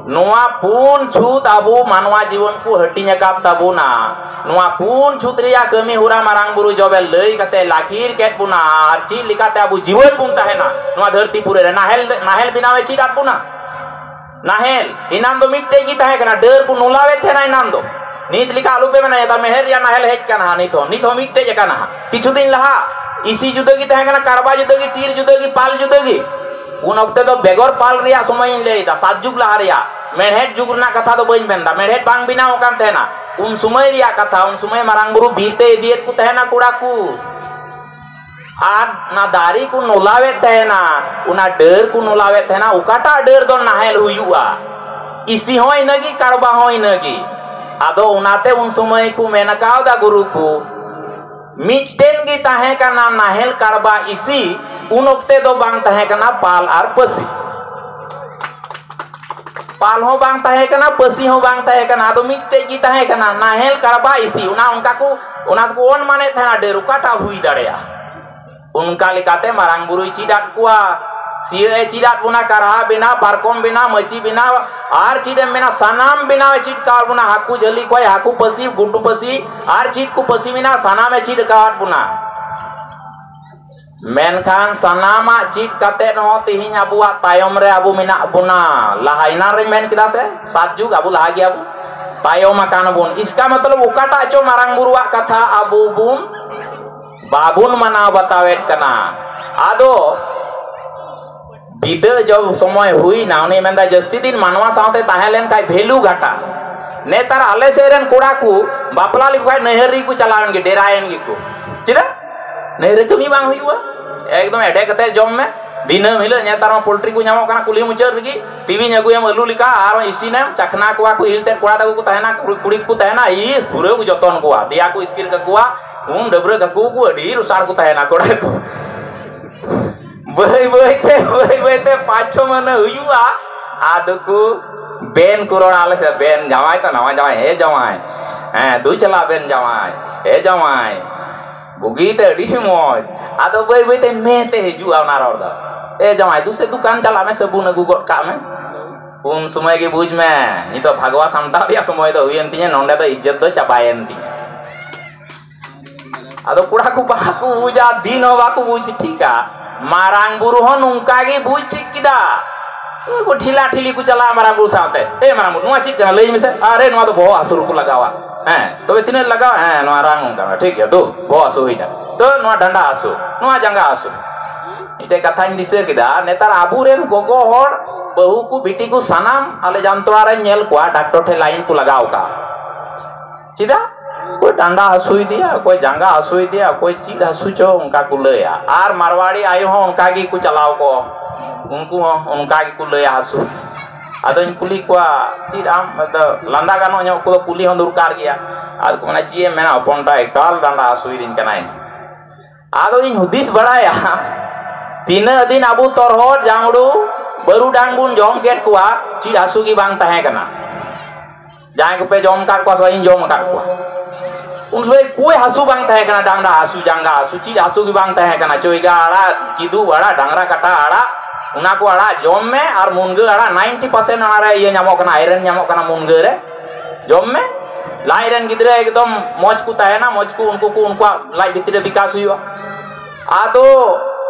ᱱᱚᱣᱟ ᱯᱩᱱ ᱪᱷᱩᱛ ᱟᱵᱚ ᱢᱟᱱᱣᱟ ᱡᱤᱵᱚᱱ ᱠᱚ ᱦᱟᱹᱴᱤᱧ ᱟᱠᱟᱫ ᱛᱟᱵᱚᱱᱟ᱾ ᱱᱚᱣᱟ ᱯᱩᱱ ᱪᱷᱩᱛ ᱨᱮᱭᱟᱜ ᱠᱟᱹᱢᱤ ᱦᱚᱨᱟ ᱢᱟᱨᱟᱝ ᱵᱩᱨᱩ ᱡᱚᱵᱮ ᱞᱟᱹᱭ ᱠᱟᱛᱮ ᱞᱟᱹᱠᱤᱨ ᱠᱮᱫ ᱵᱚᱱᱟ, ᱟᱨ ᱪᱮᱫ ᱞᱮᱠᱟᱛᱮ ᱟᱵᱚ ᱡᱤᱣᱮᱫ ᱵᱚᱱ ᱛᱟᱦᱮᱱᱟ ᱱᱚᱣᱟ ᱫᱷᱟᱹᱨᱛᱤ ᱯᱩᱨᱤ ᱨᱮ᱾ ᱱᱟᱦᱮᱞ, ᱱᱟᱦᱮᱞ ᱵᱮᱱᱟᱣᱮ ᱪᱮᱫ ᱟᱫ ᱵᱚᱱᱟ᱾ ᱱᱟᱦᱮᱞ ᱮᱱᱟᱱ ᱫᱚ ᱢᱤᱫᱴᱮᱡ ᱜᱮ ᱛᱟᱦᱮᱸ ᱠᱟᱱᱟ, ᱰᱟᱹᱨ ᱠᱚ ᱱᱚᱞᱟᱣᱮᱫ ᱛᱟᱦᱮᱱᱟ ᱮᱱᱟᱱ ᱫᱚ᱾ ᱱᱤᱛ ᱞᱮᱠᱟ ᱟᱞᱚᱯᱮ ᱢᱮᱱᱟ, ᱮᱫᱟ ᱢᱮᱲᱦᱮᱫ ᱨᱮᱭᱟᱜ ᱱᱟᱦᱮᱞ ᱦᱮᱡ ᱠᱟᱱᱟ ᱦᱟᱸᱜ, ᱱᱤᱛ ᱦᱚᱸ, ᱱᱤᱛ ᱦᱚᱸ ᱢᱤᱫᱴᱮᱡ ᱟᱠᱟᱱᱟ ᱦᱟᱸᱜ᱾ ᱠᱤᱪᱷᱩ ᱫᱤᱱ ᱞᱟᱦᱟ ᱤᱥᱤ ᱡᱩᱫᱟᱹ ᱜᱮ ᱛᱟᱦᱮᱸ ᱠᱟᱱᱟ, ᱠᱟᱲᱵᱟ ᱡᱩᱫᱟᱹ ᱜᱮ, ᱴᱤᱨ ᱡᱩᱫᱟᱹ ᱜᱮ, ᱯᱟᱞ ᱡᱩᱫᱟᱹ ᱜᱮ᱾ ᱩᱱ ᱚᱠᱛᱮ ᱫᱚ ᱵᱮᱜᱚᱨ ᱯᱟᱞ ᱨᱮᱭᱟᱜ ᱥᱚᱢᱚᱭ ᱤᱧ ᱞᱟᱹᱭ ᱮᱫᱟ, ᱥᱟᱛ ᱡᱩᱜᱽ ᱞᱟᱦᱟ ᱨᱮᱭᱟᱜ, ᱢᱮᱲᱦᱮᱫ ᱡᱩᱜᱽ ᱨᱮᱱᱟᱜ ᱠᱟᱛᱷᱟ ᱫᱚ ᱵᱟᱹᱧ ᱢᱮᱱᱫᱟ, ᱢᱮᱲᱦᱮᱫ ᱵᱟᱝ ᱵᱮᱱᱟᱣ ᱟᱠᱟᱱ ᱛᱟᱦᱮᱱᱟ ᱩᱱ ᱥᱚᱢᱚᱭ ᱨᱮᱭᱟᱜ ᱠᱟᱛᱷᱟ᱾ ᱩᱱ ᱥᱚᱢᱚᱭ ᱢᱟᱨᱟᱝ ᱵᱩᱨᱩ ᱵᱤᱨ ᱛᱮ ᱤᱫᱤᱭᱮᱫ ᱠᱚ ᱛᱟᱦᱮᱱᱟ ᱠᱚᱲᱟ ᱠᱚ᱾ ᱟᱨ ᱚᱱᱟ ᱫᱟᱨᱮ ᱠᱚ ᱱᱚᱞᱟᱣᱮᱫ ᱛᱟᱦᱮᱱᱟ, ᱚᱱᱟ ᱰᱟᱹᱨ ᱠᱚ ᱱᱚᱞᱟᱣᱮᱫ ᱛᱟᱦᱮᱱᱟ, ᱚᱠᱟᱴᱟᱜ ᱰᱟᱹᱨ ᱫᱚ ᱱᱟᱦᱮᱞ ᱦᱩᱭᱩᱜᱼᱟ? ᱤᱥᱤ ᱦᱚᱸ ᱤᱱᱟᱹᱜᱮ, ᱠᱟᱲᱵᱟ ᱦᱚᱸ ᱤᱱᱟᱹᱜᱮ᱾ ᱟᱫᱚ ᱚᱱᱟᱛᱮ ᱩᱱ ᱥᱚᱢᱚᱭ ᱠᱚ ᱢᱮᱱ ᱠᱟᱣᱫᱟ ᱜᱩᱨᱩ ᱠᱚ, ᱢᱤᱫᱴᱮᱱ ᱜᱮ ᱛᱟᱦᱮᱸ ᱠᱟᱱᱟ ᱱᱟᱦᱮᱞ, ᱠᱟᱲᱵᱟ, ᱤᱥᱤ᱾ ᱩᱱ ᱚᱠᱛᱮ ᱫᱚ ᱵᱟᱝ ᱛᱟᱦᱮᱸ ᱠᱟᱱᱟ ᱯᱟᱞ ᱟᱨ ᱯᱟᱹᱥᱤ᱾ ᱯᱟᱞ ᱦᱚᱸ ᱵᱟᱝ ᱛᱟᱦᱮᱸ ᱠᱟᱱᱟ, ᱯᱟᱹᱥᱤ ᱦᱚᱸ ᱵᱟᱝ ᱛᱟᱦᱮᱸ ᱠᱟᱱᱟ, ᱟᱫᱚ ᱢᱤᱫᱴᱮᱡ ᱜᱮ ᱛᱟᱦᱮᱸ ᱠᱟᱱᱟ, ᱱᱟᱦᱮᱞ, ᱠᱟᱲᱵᱟ, ᱤᱥᱤ᱾ ᱚᱱᱟ ᱚᱱᱠᱟ ᱠᱚ, ᱚᱱᱟ ᱫᱚᱠᱚ ᱚᱱᱢᱟᱱᱮᱫ ᱛᱟᱦᱮᱱᱟ ᱰᱟᱹᱨ ᱚᱠᱟᱴᱟᱜ ᱦᱩᱭ ᱫᱟᱲᱮᱭᱟᱜᱼᱟ᱾ ᱚᱱᱠᱟ ᱞᱮᱠᱟᱛᱮ ᱢᱟᱨᱟᱝ ᱵᱩᱨᱩᱭ ᱪᱮᱫ ᱟᱫ ᱠᱚᱣᱟ᱾ ᱥᱤᱭᱟᱹᱜ ᱮ ᱪᱮᱫ ᱟᱫ ᱵᱚᱱᱟ, ᱠᱟᱨᱦᱟ ᱵᱮᱱᱟᱣ, ᱯᱟᱨᱠᱚᱢ ᱵᱮᱱᱟᱣ, ᱢᱟᱹᱪᱤ ᱵᱮᱱᱟᱣ, ᱟᱨ ᱪᱮᱫ ᱮᱢ ᱢᱮᱱᱟ, ᱥᱟᱱᱟᱢ ᱵᱮᱱᱟᱣ ᱮ ᱪᱮᱫ ᱠᱟᱣᱟᱫ ᱵᱚᱱᱟ᱾ ᱦᱟᱹᱠᱩ ᱡᱷᱟᱹᱞᱤ ᱠᱷᱚᱡ ᱦᱟᱹᱠᱩ ᱯᱟᱹᱥᱤ, ᱜᱩᱰᱩ ᱯᱟᱹᱥᱤ, ᱟᱨ ᱪᱮᱫ ᱠᱚ ᱯᱟᱹᱥᱤ ᱢᱮᱱᱟᱜᱼᱟ, ᱥᱟᱱᱟᱢ ᱮ ᱪᱮᱫ ᱠᱟᱣᱟᱫ ᱵᱚᱱᱟ᱾ ᱢᱮᱱᱠᱷᱟᱱ ᱥᱟᱱᱟᱢᱟᱜ ᱪᱮᱫ ᱠᱟᱛᱮᱫ ᱦᱚᱸ ᱛᱮᱦᱮᱧ ᱟᱵᱚᱣᱟᱜ ᱛᱟᱭᱚᱢ ᱨᱮ ᱟᱵᱚ ᱢᱮᱱᱟᱜ ᱵᱚᱱᱟ᱾ ᱞᱟᱦᱟ ᱮᱱᱟᱝ ᱨᱮᱧ ᱢᱮᱱ ᱠᱮᱫᱟ ᱥᱮ, ᱥᱟᱛ ᱡᱩᱜᱽ ᱟᱵᱚ ᱞᱟᱦᱟ ᱜᱮᱭᱟ ᱵᱚᱱ, ᱛᱟᱭᱚᱢ ᱟᱠᱟᱱ ᱵᱚᱱ᱾ ᱤᱥᱠᱟ ᱢᱚᱛᱞᱚᱵ ᱚᱠᱟᱴᱟᱜ ᱪᱚ ᱢᱟᱨᱟᱝ ᱵᱩᱨᱩᱣᱟᱜ ᱠᱟᱛᱷᱟ ᱟᱵᱚ ᱵᱚᱱ ᱵᱟᱵᱚᱱ ᱢᱟᱱᱟᱣ ᱵᱟᱛᱟᱣᱮᱫ ᱠᱟᱱᱟ᱾ ᱟᱫᱚ ᱵᱤᱫᱟᱹ ᱡᱚᱵ ᱥᱚᱢᱚᱭ ᱦᱩᱭᱱᱟ, ᱩᱱᱤ ᱢᱮᱱᱫᱟ, "ᱡᱟᱹᱥᱛᱤ ᱫᱤᱱ ᱢᱟᱱᱣᱟ ᱥᱟᱶᱛᱮ ᱛᱟᱦᱮᱸ ᱞᱮᱱ ᱠᱷᱟᱡ ᱵᱷᱮᱞᱩ ᱜᱷᱟᱴᱟ᱾" ᱱᱮᱛᱟᱨ ᱟᱞᱮ ᱥᱮᱫ ᱨᱮᱱ ᱠᱚᱲᱟ ᱠᱚ ᱵᱟᱯᱞᱟ ᱞᱮᱠᱚ ᱠᱷᱟᱡ ᱱᱟᱹᱭᱦᱟᱹᱨ ᱨᱮᱜᱮ ᱠᱚ ᱪᱟᱞᱟᱣᱮᱱ ᱜᱮ, ᱰᱮᱨᱟᱭᱮᱱ ᱜᱮᱠᱚ᱾ ᱪᱮᱫᱟᱜ? ᱱᱟᱹᱭᱦᱟᱹᱨ ᱨᱮ ᱠᱟᱹᱢᱤ ᱵᱟᱝ ᱦᱩᱭᱩᱜᱼᱟ, ᱮᱠᱫᱚᱢ ᱮᱰᱮ ᱠᱟᱛᱮ ᱡᱚᱢ ᱢᱮ᱾ ᱫᱤᱱᱟᱹᱢ ᱦᱤᱞᱳᱜ ᱱᱮᱛᱟᱨ ᱢᱟ ᱯᱳᱞᱴᱨᱤ ᱠᱚ ᱧᱟᱢᱚᱜ ᱠᱟᱱᱟ ᱠᱩᱞᱦᱤ ᱢᱩᱪᱟᱹᱫ ᱨᱮᱜᱮ, ᱛᱤᱣᱤᱧ ᱟᱹᱜᱩᱭᱟᱢ ᱟᱹᱞᱩ ᱞᱮᱠᱟ, ᱟᱨ ᱤᱥᱤᱱᱮᱢ, ᱪᱟᱠᱷᱱᱟ ᱠᱚᱣᱟ ᱠᱚ, ᱤᱞ ᱛᱮᱫ ᱠᱚᱲᱟ ᱛᱟᱠᱚ ᱠᱚ ᱛᱟᱦᱮᱱᱟ, ᱠᱩᱲᱤ, ᱠᱩᱲᱤ ᱠᱚ ᱛᱟᱦᱮᱱᱟ, ᱤᱥ, ᱯᱩᱨᱟᱹ ᱠᱚ ᱡᱚᱛᱚᱱ ᱠᱚᱣᱟ, ᱫᱮᱭᱟ ᱠᱚ ᱤᱥᱠᱤᱨ ᱠᱟᱠᱚᱣᱟ, ᱩᱢ ᱰᱟᱹᱵᱽᱨᱟᱹ ᱠᱟᱠᱚ ᱠᱚ, ᱟᱹᱰᱤ ᱨᱩᱥᱟᱨ ᱠᱚ ᱛᱟᱦᱮᱱᱟ ᱠᱚᱲᱟ ᱠᱚ᱾ ᱵᱟᱹᱭ ᱵᱟᱹᱭ ᱛᱮ, ᱵᱟᱹᱭ ᱵᱟᱹᱭ ᱛᱮ ᱯᱟᱸᱪ ᱪᱷᱚ ᱢᱟᱹᱦᱱᱟᱹ ᱦᱩᱭᱩᱜᱼᱟ, ᱟᱫᱚ ᱠᱚ ᱵᱮᱱ ᱠᱚ ᱨᱚᱲᱟ ᱟᱞᱮ ᱥᱮᱫ, ᱵᱮᱱ ᱡᱟᱶᱟᱭ ᱛᱚ ᱱᱟᱣᱟ ᱡᱟᱶᱟᱭ, "ᱦᱮ ᱡᱟᱶᱟᱭ, ᱦᱮᱸ, ᱫᱩ ᱪᱟᱞᱟᱜ ᱵᱮᱱ ᱡᱟᱶᱟᱭ, ᱦᱮ ᱡᱟᱶᱟᱭ, ᱵᱩᱜᱤ ᱛᱮ ᱟᱹᱰᱤ ᱢᱚᱡᱽ᱾" ᱟᱫᱚ ᱵᱟᱹᱭ ᱵᱟᱹᱭ ᱛᱮ ᱢᱮ ᱛᱮ ᱦᱤᱡᱩᱜᱼᱟ ᱚᱱᱟ ᱨᱚᱲ ᱫᱚ, "ᱮ ᱡᱟᱶᱟᱭ, ᱫᱩ ᱥᱮ ᱫᱚᱠᱟᱱ ᱪᱟᱞᱟᱜ ᱢᱮ, ᱥᱟᱵᱩᱱ ᱟᱹᱜᱩ ᱜᱚᱫ ᱠᱟᱜ ᱢᱮ᱾" ᱩᱱ ᱥᱚᱢᱚᱭ ᱜᱮ ᱵᱩᱡᱽ ᱢᱮ, ᱱᱤᱛᱚᱜ ᱵᱷᱟᱜᱽᱣᱟ ᱥᱟᱢᱴᱟᱣ ᱨᱮᱭᱟᱜ ᱥᱚᱢᱚᱭ ᱫᱚ ᱦᱩᱭᱮᱱ ᱛᱤᱧᱟᱹ, ᱱᱚᱸᱰᱮ ᱫᱚ ᱤᱡᱽᱡᱚᱛ ᱫᱚ ᱪᱟᱵᱟᱭᱮᱱ ᱛᱤᱧᱟᱹ᱾ ᱟᱫᱚ ᱠᱚᱲᱟ ᱠᱚ ᱵᱟᱠᱚ ᱵᱩᱡᱟ, ᱫᱤᱱ ᱦᱚᱸ ᱵᱟᱠᱚ ᱵᱩᱡᱽ ᱴᱷᱤᱠᱟ᱾ ᱢᱟᱨᱟᱝ ᱵᱩᱨᱩ ᱦᱚᱸ ᱱᱚᱝᱠᱟ ᱜᱮ ᱵᱩᱡᱽ ᱴᱷᱤᱠ ᱠᱮᱫᱟ᱾ ᱩᱱᱠᱩ ᱴᱷᱤᱞᱟ ᱴᱷᱤᱞᱤ ᱠᱚ ᱪᱟᱞᱟᱜᱼᱟ ᱢᱟᱨᱟᱝ ᱵᱩᱨᱩ ᱥᱟᱶᱛᱮ, "ᱮ ᱢᱟᱨᱟᱝ ᱵᱩᱨᱩ, ᱱᱚᱣᱟ ᱪᱮᱫ ᱠᱟᱱᱟ ᱞᱟᱹᱭ ᱢᱮᱥᱮ?" "ᱟᱨᱮ, ᱱᱚᱣᱟ ᱫᱚ ᱵᱚᱦᱚᱜ ᱦᱟᱹᱥᱩ ᱨᱮᱠᱚ ᱞᱟᱜᱟᱣᱟ᱾" "ᱦᱮᱸ, ᱛᱚᱵᱮ ᱛᱤᱱᱟᱹᱜ ᱞᱟᱜᱟᱣᱟ?" "ᱦᱮᱸ, ᱱᱚᱣᱟ ᱨᱟᱱ ᱚᱱᱠᱟ ᱴᱷᱤᱠ ᱜᱮᱭᱟ, ᱫᱩ ᱵᱚᱦᱚᱜ ᱦᱟᱹᱥᱩ ᱦᱩᱭᱱᱟ, ᱛᱚ ᱱᱚᱣᱟ ᱰᱟᱸᱰᱟ ᱦᱟᱹᱥᱩ, ᱱᱚᱣᱟ ᱡᱟᱸᱜᱟ ᱦᱟᱹᱥᱩ᱾" ᱢᱤᱫᱴᱮᱡ ᱠᱟᱛᱷᱟᱧ ᱫᱤᱥᱟᱹ ᱠᱮᱫᱟ, ᱱᱮᱛᱟᱨ ᱟᱵᱚᱨᱮᱱ ᱜᱚᱜᱚ ᱦᱚᱲ, ᱵᱟᱹᱦᱩ ᱠᱚ, ᱵᱤᱴᱤ ᱠᱚ, ᱥᱟᱱᱟᱢ ᱟᱞᱮ ᱡᱟᱢᱛᱚᱲᱟ ᱨᱮᱧ ᱧᱮᱞ ᱠᱚᱣᱟ, ᱰᱟᱠᱴᱚᱨ ᱴᱷᱮᱱ ᱞᱟᱭᱤᱱ ᱠᱚ ᱞᱟᱜᱟᱣ ᱠᱟᱜᱼᱟ᱾ ᱪᱮᱫᱟᱜ? ᱚᱠᱚᱭ ᱰᱟᱸᱰᱟ ᱦᱟᱹᱥᱩᱭᱮᱫᱮᱭᱟ, ᱚᱠᱚᱭ ᱡᱟᱸᱜᱟ ᱦᱟᱹᱥᱩᱭᱮᱫᱮᱭᱟ, ᱚᱠᱚᱭ ᱪᱮᱫ ᱦᱟᱹᱥᱩ ᱪᱚ, ᱚᱱᱠᱟ ᱠᱚ ᱞᱟᱹᱭᱟ᱾ ᱟᱨ ᱢᱟᱨᱣᱟᱲᱤ ᱟᱭᱳ ᱦᱚᱸ ᱚᱱᱠᱟ ᱜᱮᱠᱚ ᱪᱟᱞᱟᱣ ᱠᱚ, ᱩᱱᱠᱩ ᱦᱚᱸ ᱚᱱᱠᱟ ᱜᱮᱠᱚ ᱞᱟᱹᱭᱟ ᱦᱟᱹᱥᱩ᱾ ᱟᱫᱚᱧ ᱠᱩᱞᱤ ᱠᱚᱣᱟ, "ᱪᱮᱫ ᱟᱢ?" ᱟᱫᱚ ᱞᱟᱸᱫᱟ ᱜᱟᱱᱚᱜ ᱧᱚᱜ ᱠᱚᱫᱚ ᱠᱩᱞᱤ ᱦᱚᱸ ᱫᱚᱨᱠᱟᱨ ᱜᱮᱭᱟ᱾ ᱟᱫᱚ ᱠᱚ ᱢᱮᱱᱟ, "ᱪᱮᱫ ᱮᱢ ᱢᱮᱱᱟ, ᱦᱚᱯᱚᱱ ᱴᱟ ᱮᱠᱟᱞ ᱰᱟᱸᱰᱟ ᱦᱟᱹᱥᱩᱭᱮᱫᱤᱧ ᱠᱟᱱᱟᱭ᱾" ᱟᱫᱚ ᱤᱧ ᱦᱩᱫᱤᱥ ᱵᱟᱲᱟᱭᱟ, ᱛᱤᱱᱟᱹᱜ ᱫᱤᱱ ᱟᱵᱚ ᱛᱚᱨᱦᱚᱫ, ᱡᱟᱢᱲᱩ, ᱵᱟᱹᱨᱩᱰᱟᱝ ᱵᱚᱱ ᱡᱚᱢ ᱠᱮᱫ ᱠᱚᱣᱟ, ᱪᱮᱫ ᱦᱟᱹᱥᱩ ᱜᱮ ᱵᱟᱝ ᱛᱟᱦᱮᱸ ᱠᱟᱱᱟ᱾ ᱡᱟᱦᱟᱸᱭ ᱠᱚᱯᱮ ᱡᱚᱢ ᱟᱠᱟᱫ ᱠᱚᱣᱟ ᱥᱮ ᱵᱟᱝ, ᱤᱧ ᱡᱚᱢ ᱟᱠᱟᱫ ᱠᱚᱣᱟ᱾ ᱩᱱ ᱥᱚᱢᱚᱭ ᱠᱚᱭ ᱦᱟᱹᱥᱩ ᱵᱟᱝ ᱛᱟᱦᱮᱸ ᱠᱟᱱᱟ, ᱰᱟᱝᱨᱟ ᱦᱟᱹᱥᱩ, ᱡᱟᱸᱜᱟ ᱦᱟᱹᱥᱩ, ᱪᱮᱫ ᱦᱟᱹᱥᱩ ᱜᱮ ᱵᱟᱝ ᱛᱟᱦᱮᱸ ᱠᱟᱱᱟ᱾ ᱪᱚᱭᱜᱟ ᱟᱲᱟᱜ, ᱠᱤᱫᱩᱵ ᱟᱲᱟᱜ, ᱰᱟᱝᱨᱟ ᱠᱟᱴᱟ ᱟᱲᱟᱜ, ᱚᱱᱟ ᱠᱚ ᱟᱲᱟᱜ ᱡᱚᱢ ᱢᱮ, ᱟᱨ ᱢᱩᱱᱜᱟᱹ ᱟᱲᱟᱜ ninety percent ᱚᱱᱟ ᱨᱮ ᱤᱭᱟᱹ ᱧᱟᱢᱚᱜ ᱠᱟᱱᱟ, iron ᱧᱟᱢᱚᱜ ᱠᱟᱱᱟ ᱢᱩᱱᱜᱟᱹ ᱨᱮ, ᱡᱚᱢ ᱢᱮ᱾ ᱞᱟᱡ ᱨᱮᱱ ᱜᱤᱫᱽᱨᱟᱹ ᱮᱠᱫᱚᱢ ᱢᱚᱡᱽ ᱠᱚ ᱛᱟᱦᱮᱱᱟ, ᱢᱚᱡᱽ ᱠᱚ, ᱩᱱᱠᱩ ᱠᱚ, ᱩᱱᱠᱩᱣᱟᱜ ᱞᱟᱡ ᱵᱷᱤᱛᱨᱤ ᱨᱮ ᱵᱤᱠᱟᱥ ᱦᱩᱭᱩᱜᱼᱟ᱾ ᱟᱫᱚ